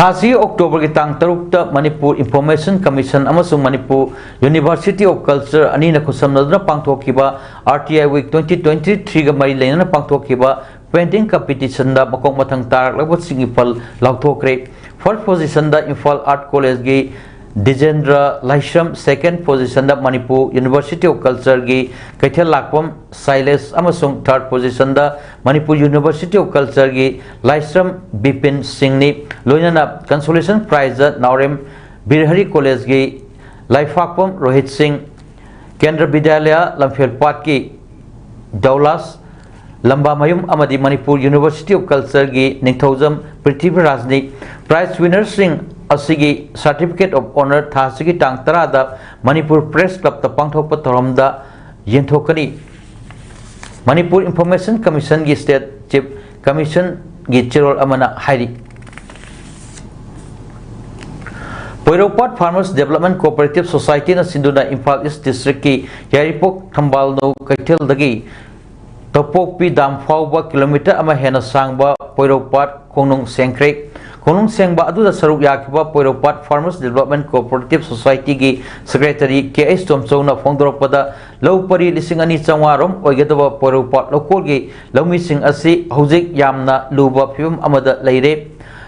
ꯊꯥꯁꯤ ꯑꯣꯛꯇꯣꯕꯔꯒꯤ ꯇꯥꯡ ꯇꯔꯨꯛꯇ ꯃꯅꯤꯄꯨꯔ ꯏꯟꯐꯣꯔꯃꯦꯁꯟ ꯀꯃꯤꯁꯟ ꯑꯃꯁꯨꯡ ꯃꯅꯤꯄꯨꯔ University of Culture ꯑꯅꯤꯅ ꯈꯨꯠꯁꯝꯅꯗꯨꯅ ꯄꯥꯡꯊꯣꯛꯈꯤꯕ R T I Week twenty twenty-three ꯒ ꯃꯔꯤ ꯂꯩꯅꯅ ꯄꯥꯡꯊꯣꯛꯈꯤꯕ painting competition ꯗ ꯃꯀꯣꯛ ꯃꯊꯪ ꯇꯥꯔꯛꯂꯕꯁꯤꯡꯒꯤ ꯐꯜ ꯂꯥꯎꯊꯣꯛꯈ꯭ꯔꯦ꯫ First position ꯗ ꯏꯝꯐꯥꯜ Art College ꯒꯤ ꯗꯤꯖꯦꯟꯗ꯭ꯔ ꯂꯥꯏꯁ꯭ꯔꯝ, second positionꯗ ꯃꯅꯤꯄꯨꯔ University of Cultureꯒꯤ ꯀꯩꯊꯦꯜ ꯂꯥꯛꯄꯝ ꯁꯥꯏꯂꯦꯁ ꯑꯃꯁꯨꯡ third positionꯗ ꯃꯅꯤꯄꯨꯔ University of Cultureꯒꯤ ꯂꯥꯏꯁ꯭ꯔꯝ ꯕꯤꯄꯤꯟ ꯁꯤꯡꯅꯤ꯫ ꯂꯣꯏꯅꯅ consolation prizeꯇ ꯅꯥꯎꯔꯦꯝ ꯕꯤꯔꯍꯔꯤ ꯀꯣꯂꯦꯖꯀꯤ ꯂꯥꯏꯐꯥꯛꯄꯝ ꯔꯣꯍꯤꯠ ꯁꯤꯡ, ꯀꯦꯟꯗ꯭ꯔ ꯕꯤꯗ꯭ꯌꯥꯂꯌ ꯂꯝꯐꯦꯜꯄꯥꯠꯀꯤ ꯗꯧꯂꯥꯁ ꯂꯝꯕꯥꯃꯌꯨꯝ ꯑꯃꯗꯤ Manipur University of Cultureꯒꯤ Ningthoujam ꯄ꯭ꯔꯤꯊꯤꯕꯤꯔꯥꯖꯅꯤ꯫ Prize winnerꯁꯤꯡ ꯑꯁꯤꯒꯤ Certificate of Honour ꯊꯥ ꯑꯁꯤꯒꯤ ꯇꯥꯡ ꯇꯔꯥꯗ ꯃꯅꯤꯄꯨꯔ Press Clubꯇ ꯄꯥꯡꯊꯣꯛꯄ ꯊꯧꯔꯝꯗ ꯌꯦꯟꯊꯣꯛꯀꯅꯤ꯫ ꯃꯅꯤꯄꯨꯔ Information Commissionꯒꯤ State Chief Commissionꯒꯤ ꯆꯦꯔꯣꯜ ꯑꯃꯅ ꯍꯥꯏꯔꯤ꯫ ꯄꯣꯏꯔꯧꯄꯥꯠ Farmers Development Cooperative Societyꯅ ꯁꯤꯟꯗꯨꯅ ꯏꯝꯐꯥꯜ East Districtꯀꯤ ꯌꯥꯏꯔꯤꯄꯣꯛ ꯊꯝꯕꯥꯜꯅꯨ ꯀꯩꯊꯦꯜꯗꯒꯤ ꯇꯧꯄꯣꯛꯄꯤ ꯗꯥꯝ ꯐꯥꯎꯕ kilometre ꯑꯃ ꯍꯦꯟꯅ ꯁꯥꯡꯕ ꯄꯣꯏꯔꯧꯄꯥꯠ ꯈꯣꯡꯅꯨꯡ ꯁꯦꯡꯈ꯭ꯔꯦ꯫ ꯈꯣꯡꯅꯨꯡ ꯁꯦꯡꯕ ꯑꯗꯨꯗ ꯁꯔꯨꯛ ꯌꯥꯈꯤꯕ ꯄꯣꯏꯔꯧꯄꯥꯠ Farmers Development Cooperative Societyꯒꯤ Secretary ꯀꯦ ꯑꯩꯆ ꯇꯣꯝꯆꯧꯅ ꯐꯣꯡꯗꯣꯔꯛꯄꯗ, ꯂꯧ ꯄꯔꯤ ꯂꯤꯁꯤꯡ ꯑꯅꯤ ꯆꯥꯝꯃꯉꯥ ꯔꯣꯝ ꯑꯣꯏꯒꯗꯕ ꯄꯣꯏꯔꯧꯄꯥꯠ ꯂꯧꯀꯣꯜꯒꯤ ꯂꯧꯃꯤꯁꯤꯡ ꯑꯁꯤ ꯍꯧꯖꯤꯛ ꯌꯥꯝꯅ ꯂꯨꯕ ꯐꯤꯕꯝ ꯑꯃꯗ ꯂꯩꯔꯦ꯫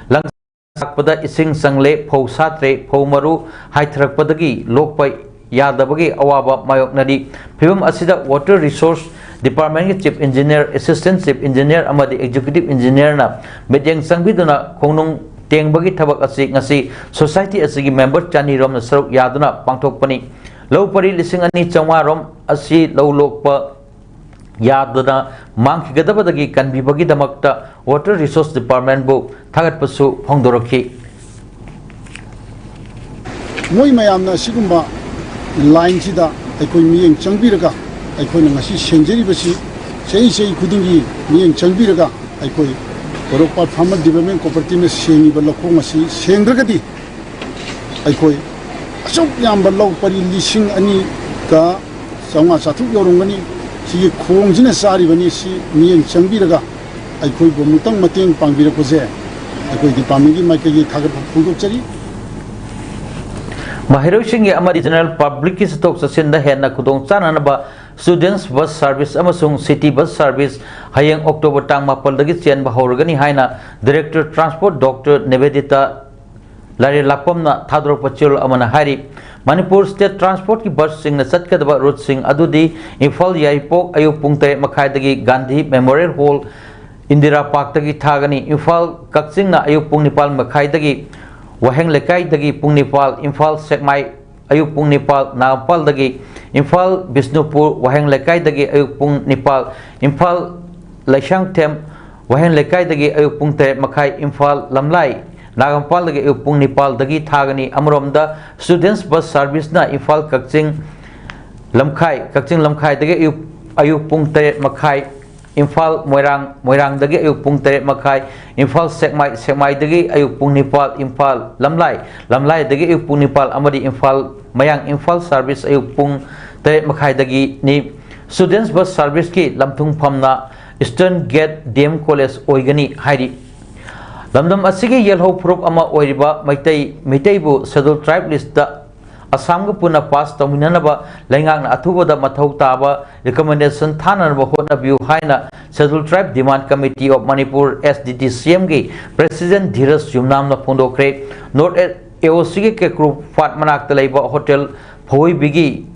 ꯂꯥꯛꯄꯗ ꯏꯁꯤꯡ ꯆꯪꯂꯦ, ꯐꯧ ꯁꯥꯠꯇ꯭ꯔꯦ, ꯐꯧ ꯃꯔꯨ ꯍꯥꯏꯊꯔꯛꯄꯗꯒꯤ ꯂꯣꯛꯄ ꯌꯥꯗꯕꯒꯤ ꯑꯋꯥꯕ ꯃꯥꯌꯣꯛꯅꯔꯤ꯫ ꯐꯤꯚꯝ ꯑꯁꯤꯗ Water Resource Departmentꯀꯤ Chief Engineer, Assistant Chief Engineer ꯑꯃꯗꯤ Executive Engineerꯅ ꯃꯤꯠꯌꯦꯡ ꯆꯪꯕꯤꯗꯨꯅ ꯈꯣꯡꯅꯨꯡ ꯇꯦꯡꯕꯒꯤ ꯊꯕꯛ ꯑꯁꯤ ꯉꯁꯤ society ꯑꯁꯤꯒꯤ member ꯆꯅꯤ ꯔꯣꯝꯅ ꯁꯔꯨꯛ ꯌꯥꯗꯨꯅ ꯄꯥꯡꯊꯣꯛꯄꯅꯤ꯫ ꯂꯧ ꯄꯔꯤ ꯂꯤꯁꯤꯡ ꯑꯅꯤ ꯆꯥꯝꯃꯉꯥ ꯔꯣꯝ ꯑꯁꯤ ꯂꯧ ꯂꯣꯛꯄ ꯌꯥꯗꯅ ꯃꯥꯡꯈꯤꯒꯗꯕꯗꯒꯤ ꯀꯟꯕꯤꯕꯒꯤꯗꯃꯛꯇ Water Resource Departmentꯕꯨ ꯊꯥꯒꯠꯄꯁꯨ ꯐꯣꯡꯗꯣꯔꯛꯈꯤ꯫ ꯃꯣꯏ ꯃꯌꯥꯝꯅ ꯑꯁꯤꯒꯨꯝꯕ lineꯁꯤꯗ ꯑꯩꯈꯣꯏ ꯃꯤꯠꯌꯦꯡ ꯆꯪꯕꯤꯔꯒ, ꯑꯩꯈꯣꯏꯅ ꯉꯁꯤ ꯁꯦꯡꯖꯔꯤꯕꯁꯤ ꯆꯍꯤ ꯆꯍꯤ ꯈꯨꯗꯤꯡꯒꯤ ꯃꯤꯠꯌꯦꯡ ꯆꯪꯕꯤꯔꯒ, ꯑꯩꯈꯣꯏ ꯄꯣꯏꯔꯧꯄꯥꯠ Farmer Development Cooperativeꯅ ꯁꯦꯡꯉꯤꯕ ꯂꯧꯈꯣꯡ ꯑꯁꯤ ꯁꯦꯡꯗ꯭ꯔꯒꯗꯤ ꯑꯩꯈꯣꯏ ꯑꯁꯨꯛ ꯌꯥꯝꯕ ꯂꯧ ꯄꯔꯤ ꯂꯤꯁꯤꯡ ꯑꯅꯤꯒ ꯆꯥꯝꯃꯉꯥ ꯆꯥꯇ꯭ꯔꯨꯛ ꯌꯧꯔꯝꯒꯅꯤ꯫ ꯁꯤꯒꯤ ꯈꯣꯡꯁꯤꯅ ꯆꯥꯔꯤꯕꯅꯤ꯫ ꯁꯤ ꯃꯤꯠꯌꯦꯡ ꯆꯪꯕꯤꯔꯒ ꯑꯩꯈꯣꯏꯕꯨ ꯑꯃꯨꯛꯇꯪ ꯃꯇꯦꯡ ꯄꯥꯡꯕꯤꯔꯛꯄꯁꯦ ꯑꯩꯈꯣꯏ departmentꯀꯤ ꯃꯥꯏꯀꯩꯒꯤ ꯊꯥꯒꯠꯄ ꯐꯣꯡꯗꯣꯛꯆꯔꯤ꯫ ꯃꯍꯩꯔꯣꯏꯁꯤꯡꯒꯤ ꯑꯃꯗꯤ general publicꯀꯤ ꯆꯠꯊꯣꯛ ꯆꯠꯁꯤꯟꯗ ꯍꯦꯟꯅ ꯈꯨꯗꯣꯡ ꯆꯥꯅꯅꯕ Students Bus Service ꯑꯃꯁꯨꯡ City Bus Service ꯍꯌꯦꯡ October ꯇꯥꯡ ꯃꯥꯄꯜꯗꯒꯤ ꯆꯦꯟꯕ ꯍꯧꯔꯒꯅꯤ ꯍꯥꯏꯅ Director Transport Doctor ꯅꯤꯕꯦꯗꯤꯇꯥ ꯂꯥꯏꯔꯦꯜ ꯂꯥꯛꯄꯝꯅ ꯊꯥꯗꯣꯔꯛꯄ ꯆꯦꯔꯣꯜ ꯑꯃꯅ ꯍꯥꯏꯔꯤ꯫ ꯃꯅꯤꯄꯨꯔ ꯁ꯭ꯇꯦꯠ ꯇ꯭ꯔꯥꯟꯁꯄꯣꯔꯠꯀꯤ ꯕꯁꯁꯤꯡꯅ ꯆꯠꯀꯗꯕ ꯔꯨꯠꯁꯤꯡ ꯑꯗꯨꯗꯤ ꯏꯝꯐꯥꯜ ꯌꯥꯏꯔꯤꯄꯣꯛ ꯑꯌꯨꯛ ꯄꯨꯡ ꯇꯔꯦꯠ ꯃꯈꯥꯏꯗꯒꯤ ꯒꯥꯟꯙꯤ ꯃꯦꯃꯣꯔꯤꯌꯦꯜ ꯍꯣꯜ ꯏꯟꯗꯤꯔꯥ ꯄꯥꯔꯛꯇꯒꯤ ꯊꯥꯒꯅꯤ꯫ ꯏꯝꯐꯥꯜ ꯀꯛꯆꯤꯡꯅ ꯑꯌꯨꯛ ꯄꯨꯡ ꯅꯤꯄꯥꯜ ꯃꯈꯥꯏꯗꯒꯤ ꯋꯥꯍꯦꯡ ꯂꯩꯀꯥꯏꯗꯒꯤ ꯄꯨꯡ ꯅꯤꯄꯥꯜ, ꯏꯝꯐꯥꯜ ꯁꯦꯛꯃꯥꯏ ꯑꯌꯨꯛ ꯄꯨꯡ ꯅꯤꯄꯥꯜ, ꯅꯥꯒꯥꯝꯄꯥꯜꯗꯒꯤ ꯏꯝꯐꯥꯜ ꯕꯤꯁꯅꯨꯄꯨꯔ ꯋꯥꯍꯦꯡ ꯂꯩꯀꯥꯏꯗꯒꯤ ꯑꯌꯨꯛ ꯄꯨꯡ ꯅꯤꯄꯥꯜ, ꯏꯝꯐꯥꯜ ꯂꯩꯁꯥꯡꯊꯦꯝ ꯋꯥꯍꯦꯡ ꯂꯩꯀꯥꯏꯗꯒꯤ ꯑꯌꯨꯛ ꯄꯨꯡ ꯇꯔꯦꯠ ꯃꯈꯥꯏ, ꯏꯝꯐꯥꯜ ꯂꯝꯂꯥꯏ ꯅꯥꯒꯥꯝꯄꯥꯜꯗꯒꯤ ꯑꯌꯨꯛ ꯄꯨꯡ ꯅꯤꯄꯥꯜꯗꯒꯤ ꯊꯥꯒꯅꯤ꯫ ꯑꯃꯔꯣꯝꯗ, ꯁ꯭ꯇꯨꯗꯦꯟꯠꯁ ꯕꯁ ꯁꯥꯔꯚꯤꯁꯅ ꯏꯝꯐꯥꯜ ꯀꯛꯆꯤꯡ ꯂꯝꯈꯥꯏ, ꯀꯛꯆꯤꯡ ꯂꯝꯈꯥꯏꯗꯒꯤ ꯑꯌꯨꯛ, ꯑꯌꯨꯛ ꯄꯨꯡ ꯇꯔꯦꯠ ꯃꯈꯥꯏ, ꯏꯝꯐꯥꯜ ꯃꯣꯏꯔꯥꯡ, ꯃꯣꯏꯔꯥꯡꯗꯒꯤ ꯑꯌꯨꯛ ꯄꯨꯡ ꯇꯔꯦꯠ ꯃꯈꯥꯏ, ꯏꯝꯐꯥꯜ ꯁꯦꯛꯃꯥꯏ, ꯁꯦꯛꯃꯥꯏꯗꯒꯤ ꯑꯌꯨꯛ ꯄꯨꯡ ꯅꯤꯄꯥꯜ, ꯏꯝꯐꯥꯜ ꯂꯝꯂꯥꯏ, ꯂꯝꯂꯥꯏꯗꯒꯤ ꯑꯌꯨꯛ ꯄꯨꯡ ꯅꯤꯄꯥꯜ ꯑꯃꯗꯤ ꯏꯝꯐꯥꯜ ꯃꯌꯥꯡ, ꯏꯝꯐꯥꯜ ꯁꯥꯔꯚꯤꯁ ꯑꯌꯨꯛ ꯄꯨꯡ ꯇꯔꯦꯠ ꯃꯈꯥꯏꯗꯒꯤꯅꯤ꯫ ꯁ꯭ꯇꯨꯗꯦꯟꯠꯁ ꯕꯁ ꯁꯥꯔꯚꯤꯁꯀꯤ ꯂꯝꯊꯨꯡꯐꯝꯅ eastern gate D M college ꯑꯣꯏꯒꯅꯤ ꯍꯥꯏꯔꯤ꯫ ꯂꯝꯗꯝ ꯑꯁꯤꯒꯤ ꯌꯦꯜꯍꯧ ꯐꯨꯔꯨꯞ ꯑꯃ ꯑꯣꯏꯔꯤꯕ ꯃꯩꯇꯩ, ꯃꯩꯇꯩꯕꯨ ꯁꯦꯗꯨꯜ ꯇ꯭ꯔꯥꯏꯕ ꯂꯤꯁꯇ ꯑꯁꯥꯝꯒ ꯄꯨꯟꯅ ꯄꯥꯁ ꯇꯧꯃꯤꯟꯅꯅꯕ ꯂꯩꯉꯥꯛꯅ ꯑꯊꯨꯕꯗ ꯃꯊꯧ ꯇꯥꯕ ꯔꯤꯀꯃꯦꯟꯗꯦꯁꯟ ꯊꯥꯅꯅꯕ ꯍꯣꯠꯅꯕꯤꯌꯨ ꯍꯥꯏꯅ schedule tribe demand committee of Manipur, S D D C ꯑꯦꯝꯒꯤ ꯄ꯭ꯔꯦꯁꯤꯗꯦꯟꯠ ꯙꯤꯔꯖ ꯌꯨꯝꯅꯥꯝꯅ ꯐꯣꯡꯗꯣꯛꯈ꯭ꯔꯦ꯫ ꯅꯣꯔꯠ ꯑꯦ ꯑꯣ ꯁꯤꯒꯤ ꯀꯦꯀ꯭ꯔꯨ ꯄꯥꯠ ꯃꯅꯥꯛꯇ ꯂꯩꯕ ꯍꯣꯇꯦꯜ ꯐꯧꯍꯣꯏꯕꯤꯒꯤ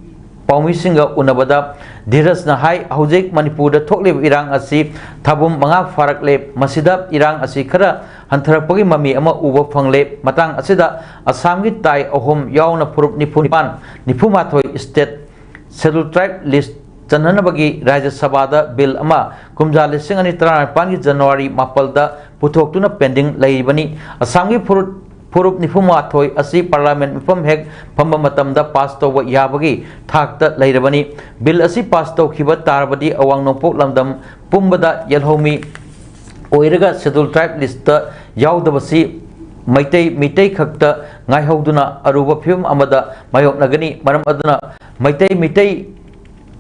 ꯄꯥꯎꯃꯤꯁꯤꯡꯒ ꯎꯅꯕꯗ ꯙꯤꯔꯖꯅ ꯍꯥꯏ, ꯍꯧꯖꯤꯛ ꯃꯅꯤꯄꯨꯔꯗ ꯊꯣꯛꯂꯤꯕ ꯏꯔꯥꯡ ꯑꯁꯤ ꯊꯥꯕꯨꯝ ꯃꯉꯥ ꯐꯥꯔꯛꯂꯦ꯫ ꯃꯁꯤꯗ ꯏꯔꯥꯡ ꯑꯁꯤ ꯈꯔ ꯍꯟꯊꯔꯛꯄꯒꯤ ꯃꯃꯤ ꯑꯃ ꯎꯕ ꯐꯪꯂꯦ꯫ ꯃꯇꯥꯡ ꯑꯁꯤꯗ ꯑꯁꯥꯝꯒꯤ ꯇꯥꯏ ꯑꯍꯨꯝ ꯌꯥꯎꯅ ꯐꯨꯔꯨꯞ ꯅꯤꯐꯨ ꯅꯤꯄꯥꯟ, ꯅꯤꯐꯨ ꯃꯥꯊꯣꯏ ꯁ꯭ꯇꯦꯠ ꯁꯦꯗꯨꯜ ꯇ꯭ꯔꯥꯏꯕ ꯂꯤꯁ ꯆꯟꯅꯅꯕꯒꯤ ꯔꯥꯖ꯭ꯌ ꯁꯚꯥꯗ ꯕꯤꯜ ꯑꯃ ꯀꯨꯝꯖꯥ ꯂꯤꯁꯤꯡ ꯑꯅꯤ ꯇꯔꯥꯅꯤꯄꯥꯟꯒꯤ ꯖꯅꯋꯥꯔꯤ ꯃꯥꯄꯜꯗ ꯄꯨꯊꯣꯛꯇꯨꯅ ꯄꯦꯟꯗꯤꯡ ꯂꯩꯔꯤꯕꯅꯤ꯫ ꯑꯁꯥꯝꯒꯤ ꯐꯨꯔꯨꯞ, ꯐꯨꯔꯨꯞ ꯅꯤꯐꯨ ꯃꯥꯊꯣꯏ ꯑꯁꯤ ꯄꯥꯔꯂꯥꯃꯦꯟꯠ ꯃꯤꯐꯝ ꯍꯦꯛ ꯐꯝꯕ ꯃꯇꯝꯗ ꯄꯥꯁ ꯇꯧꯕ ꯌꯥꯕꯒꯤ ꯊꯥꯛꯇ ꯂꯩꯔꯕꯅꯤ꯫ ꯕꯤꯜ ꯑꯁꯤ ꯄꯥꯁ ꯇꯧꯈꯤꯕ ꯇꯥꯔꯕꯗꯤ ꯑꯋꯥꯡ ꯅꯣꯡꯄꯣꯛ ꯂꯝꯗꯝ ꯄꯨꯝꯕꯗ ꯌꯦꯜꯍꯧꯃꯤ ꯑꯣꯏꯔꯒ schedule tribe list ꯌꯥꯎꯗꯕꯁꯤ Meitei, Meitei ꯈꯛꯇ ꯉꯥꯏꯍꯧꯗꯨꯅ ꯑꯔꯨꯕ ꯐꯤꯕꯝ ꯑꯃꯗ ꯃꯥꯌꯣꯛꯅꯒꯅꯤ꯫ ꯃꯔꯝ ꯑꯗꯨꯅ ꯃꯩꯇꯩ, ꯃꯤꯇꯩ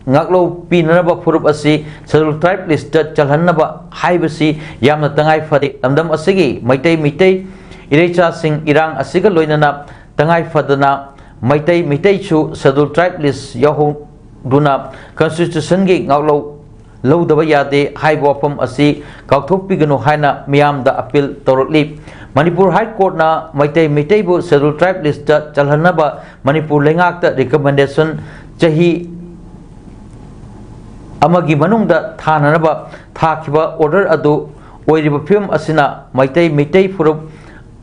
ꯉꯥꯛꯂꯧ ꯄꯤꯅꯅꯕ ꯐꯨꯔꯨꯞ ꯑꯁꯤ ꯁꯦꯗꯨꯜ ꯇ꯭ꯔꯥꯏꯕ ꯂꯤꯁꯇ ꯆꯜꯍꯟꯅꯕ ꯍꯥꯏꯕꯁꯤ ꯌꯥꯝꯅ ꯇꯉꯥꯏ ꯐꯗꯦ꯫ ꯂꯝꯗꯝ ꯑꯁꯤꯒꯤ ꯃꯩꯇꯩ, ꯃꯤꯇꯩ ꯏꯔꯩꯆꯥꯁꯤꯡ ꯏꯔꯥꯡ ꯑꯁꯤꯒ ꯂꯣꯏꯅꯅ ꯇꯉꯥꯏ ꯐꯗꯅ ꯃꯩꯇꯩ, ꯃꯤꯇꯩꯁꯨ ꯁꯦꯗꯨꯜ ꯇ꯭ꯔꯥꯏꯕ ꯂꯤꯁ ꯌꯥꯎꯍꯧꯗꯨꯅ ꯀꯟꯁꯇꯤꯇ꯭ꯌꯨꯁꯟꯒꯤ ꯉꯥꯛꯂꯧ ꯂꯧꯗꯕ ꯌꯥꯗꯦ ꯍꯥꯏꯕ ꯋꯥꯐꯝ ꯑꯁꯤ ꯀꯥꯎꯊꯣꯛꯄꯤꯒꯅꯨ ꯍꯥꯏꯅ ꯃꯤꯌꯥꯝꯗ ꯑꯄꯤꯜ ꯇꯧꯔꯛꯂꯤ꯫ ꯃꯅꯤꯄꯨꯔ ꯍꯥꯏ ꯀꯣꯔꯠꯅ Meitei ꯃꯤꯇꯩꯕꯨ schedule tribe list ꯆꯜꯍꯟꯅꯕ Manipur ꯂꯩꯉꯥꯛꯇ recommendation ꯆꯍꯤ ꯑꯃꯒꯤ ꯃꯅꯨꯡꯗ ꯊꯥꯅꯅꯕ ꯊꯥꯈꯤꯕ ꯑꯣꯔꯗꯔ ꯑꯗꯨ ꯑꯣꯏꯔꯤꯕ ꯐꯤꯕꯝ ꯑꯁꯤꯅ ꯃꯩꯇꯩ ꯃꯤꯇꯩ ꯐꯨꯔꯨꯞ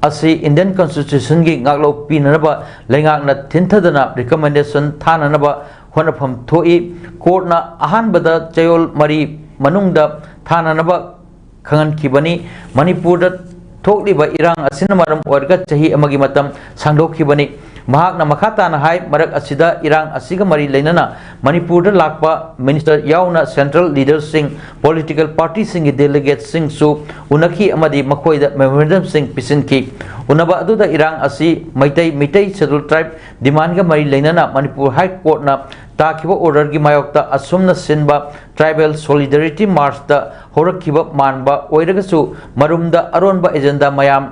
ꯑꯁꯤ ꯏꯟꯗꯤꯌꯟ ꯀꯟꯁꯇꯤꯇ꯭ꯌꯨꯁꯟꯒꯤ ꯉꯥꯛꯂꯧ ꯄꯤꯅꯅꯕ ꯂꯩꯉꯥꯛꯅ ꯊꯤꯟꯊꯗꯅ ꯔꯤꯀꯃꯦꯟꯗꯦꯁꯟ ꯊꯥꯅꯅꯕ ꯍꯣꯠꯅꯐꯝ ꯊꯣꯛꯏ꯫ ꯀꯣꯔꯠꯅ ꯑꯍꯥꯟꯕꯗ ꯆꯌꯣꯜ ꯃꯔꯤ ꯃꯅꯨꯡꯗ ꯊꯥꯅꯅꯕ ꯈꯪꯍꯟꯈꯤꯕꯅꯤ꯫ ꯃꯅꯤꯄꯨꯔꯗ ꯊꯣꯛꯂꯤꯕ ꯏꯔꯥꯡ ꯑꯁꯤꯅ ꯃꯔꯝ ꯑꯣꯏꯔꯒ ꯆꯍꯤ ꯑꯃꯒꯤ ꯃꯇꯝ ꯁꯥꯡꯗꯣꯛꯈꯤꯕꯅꯤ꯫ ꯃꯍꯥꯛꯅ ꯃꯈꯥ ꯇꯥꯅ ꯍꯥꯏ, ꯃꯔꯛ ꯑꯁꯤꯗ ꯏꯔꯥꯡ ꯑꯁꯤꯒ ꯃꯔꯤ ꯂꯩꯅꯅ ꯃꯅꯤꯄꯨꯔꯗ ꯂꯥꯛꯄ ꯃꯤꯅꯤꯁꯇꯔ ꯌꯥꯎꯅ ꯁꯦꯟꯇ꯭ꯔꯦꯜ ꯂꯤꯗꯔꯁꯤꯡ, ꯄꯣꯂꯤꯇꯤꯀꯦꯜ ꯄꯥꯔꯇꯤꯁꯤꯡꯒꯤ ꯗꯦꯂꯤꯒꯦꯠꯁꯤꯡꯁꯨ ꯎꯅꯈꯤ ꯑꯃꯗꯤ ꯃꯈꯣꯏꯗ ꯃꯦꯃꯣꯔꯦꯟꯗꯝꯁꯤꯡ ꯄꯤꯁꯤꯟꯈꯤ꯫ ꯎꯅꯕ ꯑꯗꯨꯗ ꯏꯔꯥꯡ ꯑꯁꯤ ꯃꯩꯇꯩ, ꯃꯤꯇꯩ ꯁꯦꯗꯨꯜ ꯇ꯭ꯔꯥꯏꯕ ꯗꯤꯃꯥꯟꯒ ꯃꯔꯤ ꯂꯩꯅꯅ ꯃꯅꯤꯄꯨꯔ ꯍꯥꯏ ꯀꯣꯔꯠꯅ ꯇꯥꯈꯤꯕ ꯑꯣꯔꯗꯔꯒꯤ ꯃꯥꯌꯣꯛꯇ ꯑꯁꯨꯝꯅ ꯁꯤꯟꯕ ꯇ꯭ꯔꯥꯏꯕꯦꯜ ꯁꯣꯂꯤꯗꯥꯔꯤꯇꯤ ꯃꯥꯔꯆꯇ ꯍꯧꯔꯛꯈꯤꯕ ꯃꯥꯟꯕ ꯑꯣꯏꯔꯒꯁꯨ ꯃꯔꯨꯝꯗ ꯑꯔꯣꯟꯕ ꯑꯦꯖꯦꯟꯗꯥ ꯃꯌꯥꯝ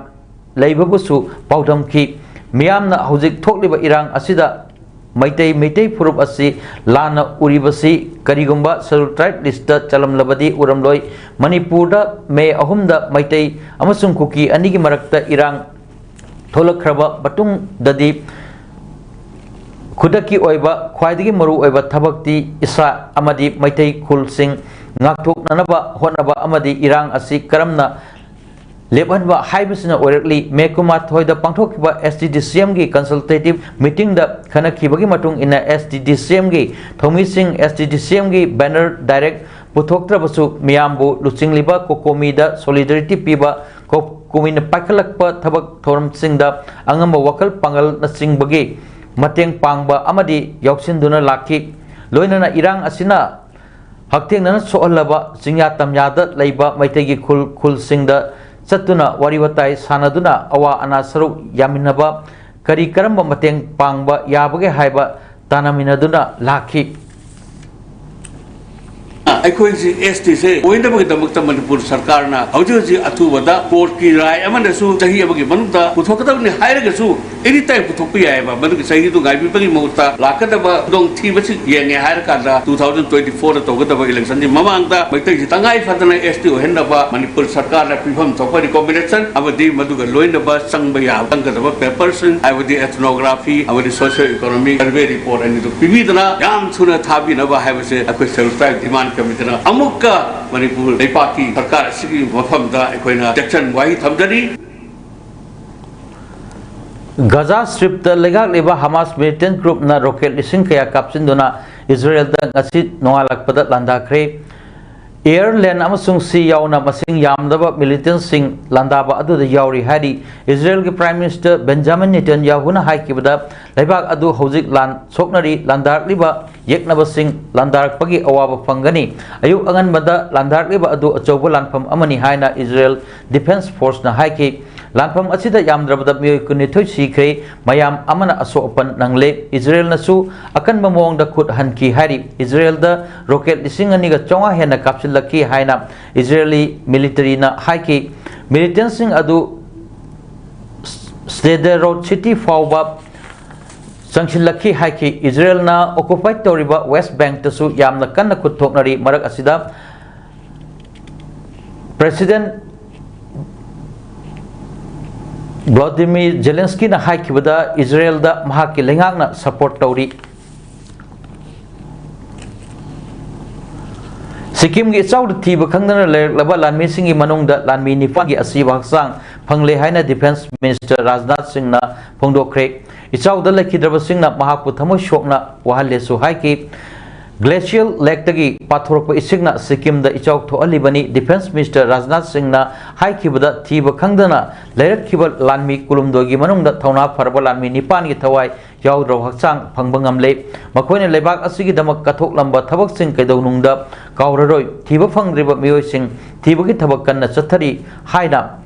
ꯂꯩꯕꯕꯨꯁꯨ ꯄꯥꯎꯗꯝꯈꯤ꯫ ꯃꯤꯌꯥꯝꯅ ꯍꯧꯖꯤꯛ ꯊꯣꯛꯂꯤꯕ ꯏꯔꯥꯡ ꯑꯁꯤꯗ ꯃꯩꯇꯩ, ꯃꯩꯇꯩ ꯐꯨꯔꯨꯞ ꯑꯁꯤ ꯂꯥꯟꯅ ꯎꯔꯤꯕꯁꯤ ꯀꯔꯤꯒꯨꯝꯕ ꯁꯦꯗꯨꯜ ꯇ꯭ꯔꯥꯏꯕ ꯂꯤꯁꯇ ꯆꯜꯂꯝꯂꯕꯗꯤ ꯎꯔꯝꯂꯣꯏ꯫ ꯃꯅꯤꯄꯨꯔꯗ ꯃꯦ ꯑꯍꯨꯝꯗ ꯃꯩꯇꯩ ꯑꯃꯁꯨꯡ ꯀꯨꯀꯤ ꯑꯅꯤꯒꯤ ꯃꯔꯛꯇ ꯏꯔꯥꯡ ꯊꯣꯛꯂꯛꯈ꯭ꯔꯕ ꯃꯇꯨꯡꯗꯗꯤ ꯈꯨꯗꯛꯀꯤ ꯑꯣꯏꯕ ꯈ꯭ꯋꯥꯏꯗꯒꯤ ꯃꯔꯨꯑꯣꯏꯕ ꯊꯕꯛꯇꯤ ꯏꯁꯥ ꯑꯃꯗꯤ ꯃꯩꯇꯩ ꯈꯨꯜꯁꯤꯡ ꯉꯥꯛꯊꯣꯛꯅꯅꯕ ꯍꯣꯠꯅꯕ ꯑꯃꯗꯤ ꯏꯔꯥꯡ ꯑꯁꯤ ꯀꯔꯝꯅ ꯂꯦꯞꯍꯟꯕ ꯍꯥꯏꯕꯁꯤꯅ ꯑꯣꯏꯔꯛꯂꯤ꯫ ꯃꯦ ꯀꯨꯟꯃꯥꯊꯣꯏꯗ ꯄꯥꯡꯊꯣꯛꯈꯤꯕ ꯑꯦꯁ ꯇꯤ ꯗꯤ ꯁꯤ ꯑꯦꯝꯒꯤ ꯀꯟꯁꯜꯇꯦꯇꯤꯚ ꯃꯤꯇꯤꯡꯗ ꯈꯟꯅꯈꯤꯕꯒꯤ ꯃꯇꯨꯡ ꯏꯟꯅ ꯑꯦꯁ ꯇꯤ ꯗꯤ ꯁꯤ ꯑꯦꯝꯒꯤ ꯊꯧꯃꯤꯁꯤꯡ ꯑꯦꯁ ꯇꯤ ꯗꯤ ꯁꯤ ꯑꯦꯝꯒꯤ ꯕꯦꯅꯔ ꯗꯥꯏꯔꯦꯛ ꯄꯨꯊꯣꯛꯇ꯭ꯔꯕꯁꯨ ꯃꯤꯌꯥꯝꯕꯨ ꯂꯨꯆꯤꯡꯂꯤꯕ ꯀꯣꯀꯣꯃꯤꯗ ꯁꯣꯂꯤꯗꯥꯔꯤꯇꯤ ꯄꯤꯕ ꯀꯣ-, ꯀꯣꯃꯤꯅ ꯄꯥꯏꯈꯠꯂꯛꯄ ꯊꯕꯛ ꯊꯧꯔꯝꯁꯤꯡꯗ ꯑꯉꯝꯕ ꯋꯥꯈꯜ ꯄꯥꯡꯒꯜꯅꯆꯤꯡꯕꯒꯤ ꯃꯇꯦꯡ ꯄꯥꯡꯕ ꯑꯃꯗꯤ ꯌꯥꯎꯁꯤꯟꯗꯨꯅ ꯂꯥꯛꯈꯤ꯫ ꯂꯣꯏꯅꯅ ꯏꯔꯥꯡ ꯑꯁꯤꯅ ꯍꯛꯊꯦꯡꯅꯅ ꯁꯣꯛꯍꯜꯂꯕ ꯆꯤꯡꯌꯥ ꯇꯝꯌꯥꯗ ꯂꯩꯕ ꯃꯩꯇꯩꯒꯤ ꯈꯨꯜ ꯈꯨꯜꯁꯤꯡꯗ ꯆꯠꯇꯨꯅ ꯋꯥꯔꯤ ꯋꯥꯇꯥꯏ ꯁꯥꯟꯅꯗꯨꯅ ꯑꯋꯥ ꯑꯅꯥ ꯁꯔꯨꯛ ꯌꯥꯃꯤꯟꯅꯕ, ꯀꯔꯤ ꯀꯔꯝꯕ ꯃꯇꯦꯡ ꯄꯥꯡꯕ ꯌꯥꯕꯒꯦ ꯍꯥꯏꯕ ꯇꯥꯟꯅꯃꯤꯟꯅꯗꯨꯅ ꯂꯥꯛꯈꯤ꯫ ꯑꯩꯈꯣꯏꯁꯤ ꯑꯦꯁ ꯇꯤꯁꯦ ꯑꯣꯏꯅꯕꯒꯤꯗꯃꯛꯇ ꯃꯅꯤꯄꯨꯔ ꯁꯔꯀꯥꯔꯅ ꯍꯧꯖꯤꯛ ꯍꯧꯖꯤꯛ ꯑꯊꯨꯕꯗ ꯀꯣꯔꯠꯀꯤ ꯔꯥꯏ ꯑꯃꯅꯁꯨ ꯆꯍꯤ ꯑꯃꯒꯤ ꯃꯅꯨꯡꯗ ꯄꯨꯊꯣꯛꯀꯗꯕꯅꯤ ꯍꯥꯏꯔꯒꯁꯨ, ꯑꯦꯅꯤ ꯇꯥꯏꯝ ꯄꯨꯊꯣꯛꯄ ꯌꯥꯏꯑꯕ꯫ ꯃꯗꯨꯒꯤ ꯆꯍꯤꯗꯨ ꯉꯥꯏꯕꯤꯕꯒꯤ ꯃꯍꯨꯠꯇ ꯂꯥꯛꯀꯗꯕ ꯈꯨꯗꯣꯡꯊꯤꯕꯁꯤ ꯌꯦꯡꯉꯦ ꯍꯥꯏꯔꯀꯥꯟꯗ, ꯇꯨ ꯊꯥꯎꯖꯟ ꯇ꯭ꯋꯦꯟꯇꯤ ꯐꯣꯔꯗ ꯇꯧꯒꯗꯕ ꯏꯂꯦꯛꯁꯟꯒꯤ ꯃꯃꯥꯡꯗ ꯃꯩꯇꯩꯁꯤ ꯇꯉꯥꯏ ꯐꯗꯅ ꯑꯦꯁ ꯇꯤ ꯑꯣꯏꯍꯟꯅꯕ ꯃꯅꯤꯄꯨꯔ ꯁꯔꯀꯥꯔꯅ ꯄꯤꯐꯝ ꯊꯣꯛꯄ ꯔꯤꯀꯣꯃꯦꯟꯗꯦꯁꯟ ꯑꯃꯗꯤ ꯃꯗꯨꯒ ꯂꯣꯏꯅꯕ ꯆꯪꯕ ꯌꯥꯕ, ꯆꯪꯒꯗꯕ ꯄꯦꯄꯔꯁꯤꯡ, ꯍꯥꯏꯕꯗꯤ ethnography ꯑꯃꯗꯤ socio economic survey report ꯑꯅꯤꯗꯨ ꯄꯤꯕꯤꯗꯨꯅ ꯌꯥꯝ ꯊꯨꯅ ꯊꯥꯕꯤꯅꯕ ꯍꯥꯏꯕꯁꯦ ꯑꯩꯈꯣꯏ Scheduled Tribe Demand Committeeꯅ ꯑꯃꯨꯛꯀ ꯃꯅꯤꯄꯨꯔ ꯂꯩꯄꯥꯛꯀꯤ ꯁꯔꯀꯥꯔ ꯑꯁꯤꯒꯤ ꯃꯐꯝꯗ ꯑꯩꯈꯣꯏꯅ ꯇꯦꯛꯁꯟ ꯋꯥꯍꯩ ꯊꯝꯖꯔꯤ꯫ ꯒꯖꯥ ꯁ꯭ꯇ꯭ꯔꯤꯞꯇ ꯂꯩꯉꯥꯛꯂꯤꯕ ꯍꯃꯥꯁ ꯃꯤꯂꯤꯇꯦꯟ ꯒ꯭ꯔꯨꯞꯅ ꯔꯣꯀꯦꯠ ꯂꯤꯁꯤꯡ ꯀꯌꯥ ꯀꯥꯞꯁꯤꯟꯗꯨꯅ ꯏꯖꯔꯦꯜꯗ ꯉꯁꯤ ꯅꯣꯡꯉꯥꯜꯂꯛꯄꯗ ꯂꯥꯟꯗꯥꯈ꯭ꯔꯦ꯫ ꯑꯦꯌꯔ, ꯂꯦꯟ ꯑꯃꯁꯨꯡ ꯁꯤ ꯌꯥꯎꯅ ꯃꯁꯤꯡ ꯌꯥꯝꯂꯕ ꯃꯤꯂꯤꯇꯦꯟꯁꯤꯡ ꯂꯥꯟꯗꯥꯕ ꯑꯗꯨꯗ ꯌꯥꯎꯔꯤ ꯍꯥꯏꯔꯤ꯫ ꯏꯖꯔꯦꯜꯒꯤ ꯄ꯭ꯔꯥꯏꯝ ꯃꯤꯅꯤꯁꯇꯔ ꯕꯦꯟꯖꯥꯃꯤꯟ ꯅꯦꯇꯟꯌꯥꯍꯨꯅ ꯍꯥꯏꯈꯤꯕꯗ, ꯂꯩꯕꯥꯛ ꯑꯗꯨ ꯍꯧꯖꯤꯛ ꯂꯥꯟ ꯁꯣꯛꯅꯔꯤ, ꯂꯥꯟꯗꯥꯔꯛꯂꯤꯕ ꯌꯦꯛꯅꯕꯁꯤꯡ ꯂꯥꯟꯗꯥꯔꯛꯄꯒꯤ ꯑꯋꯥꯕ ꯐꯪꯒꯅꯤ꯫ ꯑꯌꯨꯛ ꯑꯉꯟꯕꯗ ꯂꯥꯟꯗꯥꯔꯛꯂꯤꯕ ꯑꯗꯨ ꯑꯆꯧꯕ ꯂꯥꯟꯐꯝ ꯑꯃꯅꯤ ꯍꯥꯏꯅ ꯏꯖꯔꯦꯜ ꯗꯤꯐꯦꯟꯁ ꯐꯣꯔꯁꯅ ꯍꯥꯏꯈꯤ꯫ ꯂꯥꯟꯐꯝ ꯑꯁꯤꯗ ꯌꯥꯝꯗ꯭ꯔꯕꯗ ꯃꯤꯑꯣꯏ ꯀꯨꯟꯅꯤꯊꯣꯏ ꯁꯤꯈ꯭ꯔꯦ, ꯃꯌꯥꯝ ꯑꯃꯅ ꯑꯁꯣꯛ ꯑꯄꯟ ꯅꯪꯂꯦ꯫ ꯏꯖꯔꯦꯜꯅꯁꯨ ꯑꯀꯟꯕ ꯃꯑꯣꯡꯗ ꯈꯨꯠ ꯍꯟꯈꯤ ꯍꯥꯏꯔꯤ꯫ ꯏꯖꯔꯦꯜꯗ ꯔꯣꯀꯦꯠ ꯂꯤꯁꯤꯡ ꯑꯅꯤꯒ ꯆꯥꯝꯃꯉꯥ ꯍꯦꯟꯅ ꯀꯥꯞꯁꯤꯜꯂꯛꯈꯤ ꯍꯥꯏꯅ ꯏꯖꯔꯦꯂꯤ ꯃꯤꯂꯤꯇꯔꯤꯅ ꯍꯥꯏꯈꯤ꯫ ꯃꯤꯂꯤꯇꯦꯟꯁꯤꯡ ꯑꯗꯨ ꯁ꯭ꯗꯦꯗꯦꯔꯣꯠ ꯁꯤꯇꯤ ꯐꯥꯎꯕ ꯆꯪꯁꯤꯜꯂꯛꯈꯤ ꯍꯥꯏꯈꯤ꯫ ꯏꯖꯔꯦꯜꯅ ꯑꯣꯀꯨꯄꯥꯏ ꯇꯧꯔꯤꯕ ꯋꯦꯁ ꯕꯦꯡꯛꯇꯁꯨ ꯌꯥꯝꯅ ꯀꯟꯅ ꯈꯨꯠ ꯊꯣꯛꯅꯔꯤ꯫ ꯃꯔꯛ ꯑꯁꯤꯗ, ꯄ꯭ꯔꯦꯁꯤꯗꯦꯟꯠ ꯚ꯭ꯂꯣꯗꯤꯃꯤꯔ ꯖꯦꯂꯦꯟꯁꯀꯤꯅ ꯍꯥꯏꯈꯤꯕꯗ, ꯏꯖꯔꯦꯜꯗ ꯃꯍꯥꯛꯀꯤ ꯂꯩꯉꯥꯛꯅ ꯁꯄꯣꯔꯠ ꯇꯧꯔꯤ꯫ ꯁꯤꯛꯀꯤꯝꯒꯤ ꯏꯆꯥꯎꯗ ꯊꯤꯕ ꯈꯪꯗꯅ ꯂꯩꯔꯛꯂꯕ ꯂꯥꯟꯃꯤꯁꯤꯡꯒꯤ ꯃꯅꯨꯡꯗ ꯂꯥꯟꯃꯤ ꯅꯤꯄꯥꯟꯒꯤ ꯑꯁꯤꯕ ꯍꯛꯆꯥꯡ ꯐꯪꯂꯦ ꯍꯥꯏꯅ ꯗꯤꯐꯦꯟꯁ ꯃꯤꯅꯤꯁꯇꯔ ꯔꯥꯖꯅꯥꯊ ꯁꯤꯡꯅ ꯐꯣꯡꯗꯣꯛꯈ꯭ꯔꯦ꯫ ꯏꯆꯥꯎꯗ ꯂꯩꯈꯤꯗ꯭ꯔꯕꯁꯤꯡꯅ ꯃꯍꯥꯛꯄꯨ ꯊꯃꯣꯏ ꯁꯣꯛꯅ ꯋꯥꯍꯜꯂꯦꯁꯨ ꯍꯥꯏꯈꯤ꯫ ꯒ꯭ꯂꯦꯁꯤꯌꯦꯜ ꯂꯦꯛꯇꯒꯤ ꯄꯥꯊꯣꯔꯛꯄ ꯏꯁꯤꯡꯅ ꯁꯤꯛꯀꯤꯝꯗ ꯏꯆꯥꯎ ꯊꯣꯛꯍꯜꯂꯤꯕꯅꯤ꯫ ꯗꯤꯐꯦꯟꯁ ꯃꯤꯅꯤꯁꯇꯔ ꯔꯥꯖꯅꯥꯊ ꯁꯤꯡꯅ ꯍꯥꯏꯈꯤꯕꯗ, ꯊꯤꯕ ꯈꯪꯗꯅ ꯂꯩꯔꯛꯈꯤꯕ ꯂꯥꯟꯃꯤ ꯀꯨꯟꯍꯨꯝꯗꯣꯏꯒꯤ ꯃꯅꯨꯡꯗ ꯊꯧꯅꯥ ꯐꯔꯕ ꯂꯥꯟꯃꯤ ꯅꯤꯄꯥꯟꯒꯤ ꯊꯋꯥꯏ ꯌꯥꯎꯗ꯭ꯔꯕ ꯍꯛꯆꯥꯡ ꯐꯪꯕ ꯉꯝꯂꯦ꯫ ꯃꯈꯣꯏꯅ ꯂꯩꯕꯥꯛ ꯑꯁꯤꯒꯤꯗꯃꯛ ꯀꯠꯊꯣꯛꯂꯝꯕ ꯊꯕꯛꯁꯤꯡ ꯀꯩꯗꯧꯅꯨꯡꯗ ꯀꯥꯎꯔꯔꯣꯏ꯫ ꯊꯤꯕ ꯐꯪꯗ꯭ꯔꯤꯕ ꯃꯤꯑꯣꯏꯁꯤꯡ ꯊꯤꯕꯒꯤ ꯊꯕꯛ ꯀꯟꯅ ꯆꯠꯊꯔꯤ ꯍꯥꯏꯅ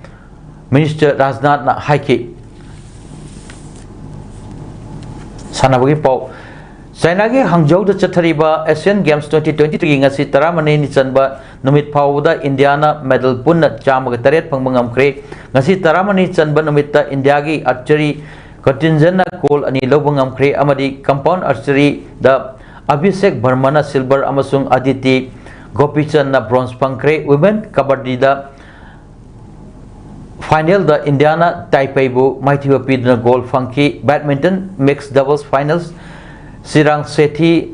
ꯃꯤꯅꯤꯁꯇꯔ ꯔꯥꯖꯅꯥꯊꯅ ꯍꯥꯏꯈꯤ꯫ ꯁꯥꯟꯅꯕꯒꯤ ꯄꯥꯎ꯫ ꯆꯥꯏꯅꯥꯒꯤ ꯍꯥꯡꯖꯧꯗ ꯆꯠꯊꯔꯤꯕ Asian Games twenty twenty-three ꯉꯁꯤ ꯇꯔꯥꯃꯔꯤꯅꯤ ꯆꯟꯕ ꯅꯨꯃꯤꯠ ꯐꯥꯎꯕꯗ ꯏꯟꯗꯤꯌꯥꯅ medal ꯄꯨꯟꯅ ꯆꯥꯝꯃꯒ ꯇꯔꯦꯠ ꯐꯪꯕ ꯉꯝꯈ꯭ꯔꯦ꯫ ꯉꯁꯤ ꯇꯔꯥꯃꯔꯤ ꯆꯟꯕ ꯅꯨꯃꯤꯠꯇ ꯏꯟꯗꯤꯌꯥꯒꯤ archery contingentꯅ gold ꯑꯅꯤ ꯂꯧꯕ ꯉꯝꯈ꯭ꯔꯦ ꯑꯃꯗꯤ compound archeryꯗ ꯑꯚꯤꯁꯦꯛ ꯕꯔꯃꯅ silver ꯑꯃꯁꯨꯡ ꯑꯗꯤꯇꯤ ꯒꯣꯄꯤꯆꯟꯗꯅ bronze ꯐꯪꯈ꯭ꯔꯦ꯫ Women ꯀꯕꯥꯗꯤꯗ finalꯗ ꯏꯟꯗꯤꯌꯥꯅ ꯇꯥꯏꯄꯩꯕꯨ ꯃꯥꯏꯊꯤꯕ ꯄꯤꯗꯨꯅ gold ꯐꯪꯈꯤ꯫ Badminton mixed doubles finals ꯆꯤꯔꯥꯡ ꯁꯦꯊꯤ,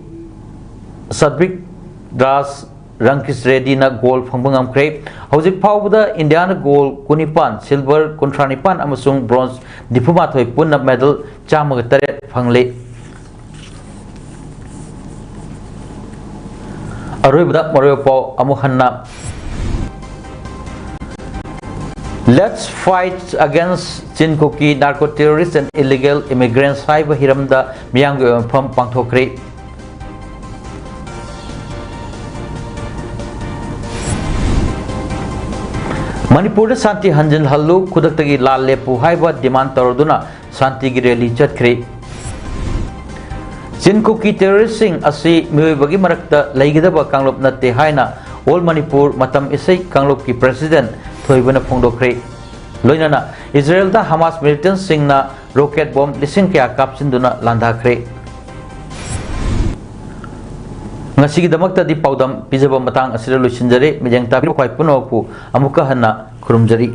ꯁꯠꯕꯤꯛ ꯔꯥꯖ, ꯔꯪꯀꯤꯁ ꯔꯦꯗꯤꯅ gold ꯐꯪꯕ ꯉꯝꯈ꯭ꯔꯦ꯫ ꯍꯧꯖꯤꯛ ꯐꯥꯎꯕꯗ ꯏꯟꯗꯤꯌꯥꯅ gold ꯀꯨꯟꯅꯤꯄꯥꯟ, silver ꯀꯨꯟꯊ꯭ꯔꯥ ꯅꯤꯄꯥꯟ ꯑꯃꯁꯨꯡ bronze ꯅꯤꯐꯨ ꯃꯥꯊꯣꯏ ꯄꯨꯟꯅ medal ꯆꯥꯝꯃꯒ ꯇꯔꯦꯠ ꯐꯪꯂꯤ꯫ ꯑꯔꯣꯏꯕꯗ ꯃꯔꯨꯑꯣꯏꯕ ꯄꯥꯎ ꯑꯃꯨꯛ ꯍꯟꯅ꯫ Let's fight against Chin Kuki narco terrorists and illegal immigrants ꯍꯥꯏꯕ ꯍꯤꯔꯝꯗ ꯃꯤꯌꯥꯝꯒꯤ ꯑꯣꯏꯕ ꯃꯐꯝ ꯄꯥꯡꯊꯣꯛꯈ꯭ꯔꯦ꯫ ꯃꯅꯤꯄꯨꯔꯗ ꯁꯥꯟꯇꯤ ꯍꯟꯖꯤꯜꯍꯜꯂꯨ, ꯈꯨꯗꯛꯇꯒꯤ ꯂꯥꯟ ꯂꯦꯞꯄꯨ ꯍꯥꯏꯕ demand ꯇꯧꯔꯗꯨꯅ ꯁꯥꯟꯇꯤꯒꯤ rally ꯆꯠꯈ꯭ꯔꯦ꯫ ꯆꯤꯟ ꯀꯨꯀꯤ terroristꯁꯤꯡ ꯑꯁꯤ ꯃꯤꯑꯣꯏꯕꯒꯤ ꯃꯔꯛꯇ ꯂꯩꯒꯗꯕ ꯀꯥꯡꯂꯨꯞ ꯅꯠꯇꯦ ꯍꯥꯏꯅ All Manipur ꯃꯇꯝ ꯏꯁꯩ ꯀꯥꯡꯂꯨꯞꯀꯤ president ꯊꯣꯏꯕꯅ ꯐꯣꯡꯗꯣꯛꯈ꯭ꯔꯦ꯫ ꯂꯣꯏꯅꯅ ꯏꯖꯔꯦꯜꯗ Hamas militantꯁꯤꯡꯅ rocket bomb ꯂꯤꯁꯤꯡ ꯀꯌꯥ ꯀꯥꯞꯁꯤꯟꯗꯨꯅ ꯂꯥꯟꯗꯥꯈ꯭ꯔꯦ꯫ ꯉꯁꯤꯒꯤꯗꯃꯛꯇꯗꯤ ꯄꯥꯎꯗꯝ ꯄꯤꯖꯕ ꯃꯇꯥꯡ ꯑꯁꯤꯗ ꯂꯣꯏꯁꯤꯟꯖꯔꯦ꯫ ꯃꯤꯠꯌꯦꯡ ꯇꯥꯕꯤꯔꯤꯕ ꯈ꯭ꯋꯥꯏ ꯄꯨꯝꯅꯃꯛꯄꯨ ꯑꯃꯨꯛꯀ ꯍꯟꯅ ꯈꯨꯔꯨꯝꯖꯔꯤ꯫